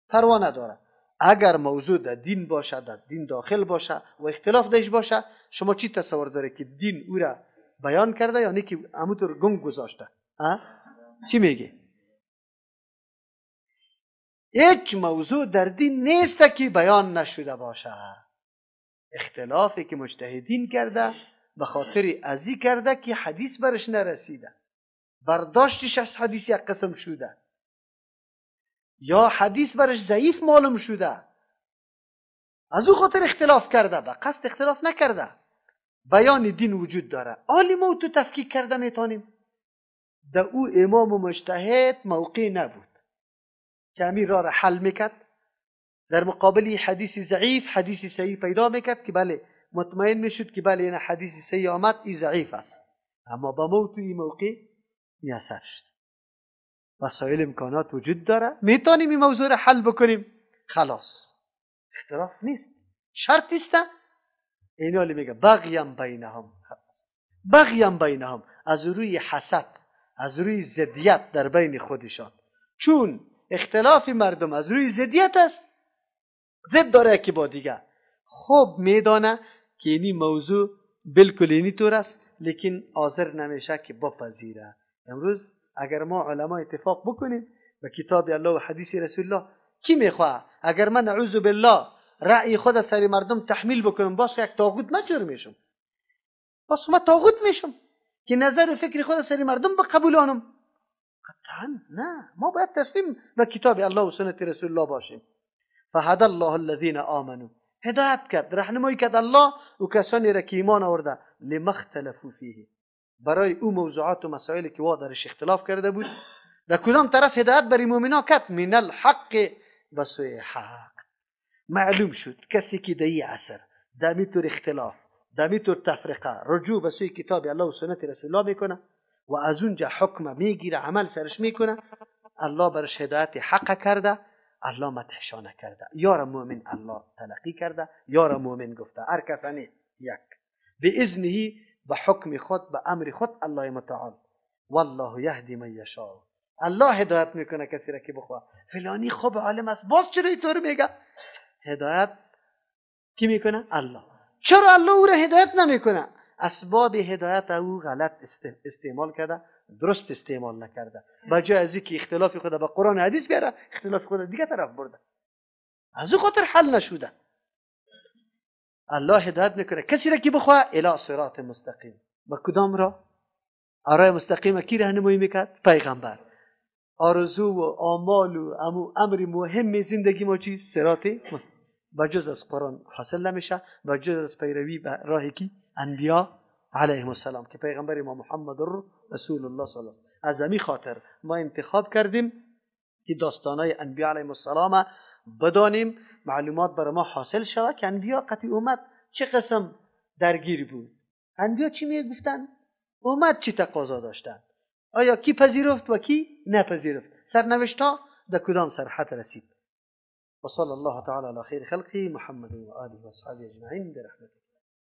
پروا نداره. اگر موضوع در دین باشه، در دین داخل باشه و اختلاف درش باشه، شما چی تصور داره که دین او را بیان کرده یا نه که همونطور گنگ گذاشته؟ چی میگه؟ هیچ موضوع در دین نیست که بیان نشده باشه. اختلافی که مجتهدین کرده به خاطر ازی کرده که حدیث برش نرسیده، برداشتش از حدیث یک قسم شده، یا حدیث برش ضعیف معلوم شده، از او خاطر اختلاف کرده، به قصد اختلاف نکرده. بیان دین وجود داره، عالم او تو تفکیک کرده میتونیم. در او امام و مجتهد موقع نبود که امیر را حل میکرد، در مقابل حدیث ضعیف حدیث صحیح پیدا میکرد که بله مطمئن میشد که بله این حدیث صحیح آمد، این ضعیف است. اما با موت این موقع میسر شد. وسایل امکانات وجود داره، میتونیم این موضوع را حل بکنیم، خلاص اختلاف نیست، شرط است. اینالی میگه بغیم بینهم، بغیم بینهم، از روی حسد، از روی ضدیت در بین خودشان. چون اختلاف مردم از روی ضدیت است، ضد داره که با دیگه خوب میدانه که اینی موضوع بالکل اینی طور است، لیکن حاضر نمیشه که بپذیره. امروز اگر ما علما اتفاق بکنیم به کتاب الله و حدیث رسول الله، کی میخواه اگر من نعوذ بالله رأی خود سر مردم تحمیل بکنم، باز یک طاغوت من جور میشم، باز من طاغوت میشم که نظر و فکر خود سر مردم بقبولانم. قطعا نه، ما باید تسلیم به کتاب الله و سنت رسول الله باشیم. فهدى الله الذين آمنوا، هدایت کرد، راهنمایی کرد الله و کسانی را که ایمان آورده، لما اختلفوا فیه، برای او موضوعات و مسائلی که وا درش اختلاف کرده بود، در کدام طرف هدایت برای مؤمنا کرد؟ من الحق، به سوی حق. معلوم شد کسی که در این عصر در طور اختلاف، در طور تفرقه، رجوع به سوی کتاب الله و سنت رسول الله میکنه و از اونجا حکم میگیره، عمل سرش میکنه، الله برش هدایت حق کرده، الله مدحشانه کرده، یار مؤمن الله تلقی کرده، یار مؤمن گفته، هر کسانی یک به اذنه، به حکم خود، به امر خود الله متعال. والله یهدی من یشاء، الله هدایت میکنه کسی را که بخواه. فلانی خوب عالم است، باز چرا اینطور میگه؟ هدایت کی میکنه؟ الله. چرا الله او را هدایت نمیکنه؟ اسباب هدایت او غلط استعمال کرده، درست استعمال نکرده. با جای از اینکه اختلاف خود به قرآن و حدیث بیاره، اختلاف خود دیگه طرف برده، از او خاطر حل نشده. الله هدایت میکنه کسی را که بخواه الی صراط مستقیم. با کدام را؟ راه مستقیم کی راهنمایی میکرد؟ پیغمبر. آرزو و آمال و امر مهم زندگی ما چیست؟ صراط مستقیم. بجز از قرآن حاصل نمیشه، بجز از پیروی به راه کی؟ انبیا علیهم السلام که پیغمبر ما محمد رسول الله صلی الله. از همی خاطر ما انتخاب کردیم که داستانای انبیا علیهم السلام بدانیم، معلومات برای ما حاصل شود که انبیا قطعی اومد چه قسم درگیر بود، انبیا چی میگفتن، اومد چی تقاضا داشتن، آیا کی پذیرفت و کی نپذیرفت، سرنوشت ها در کدام سرحد رسید. و صلی الله تعالی علی خیر خلقه محمد و آله و اصحابه اجمعین برحمته.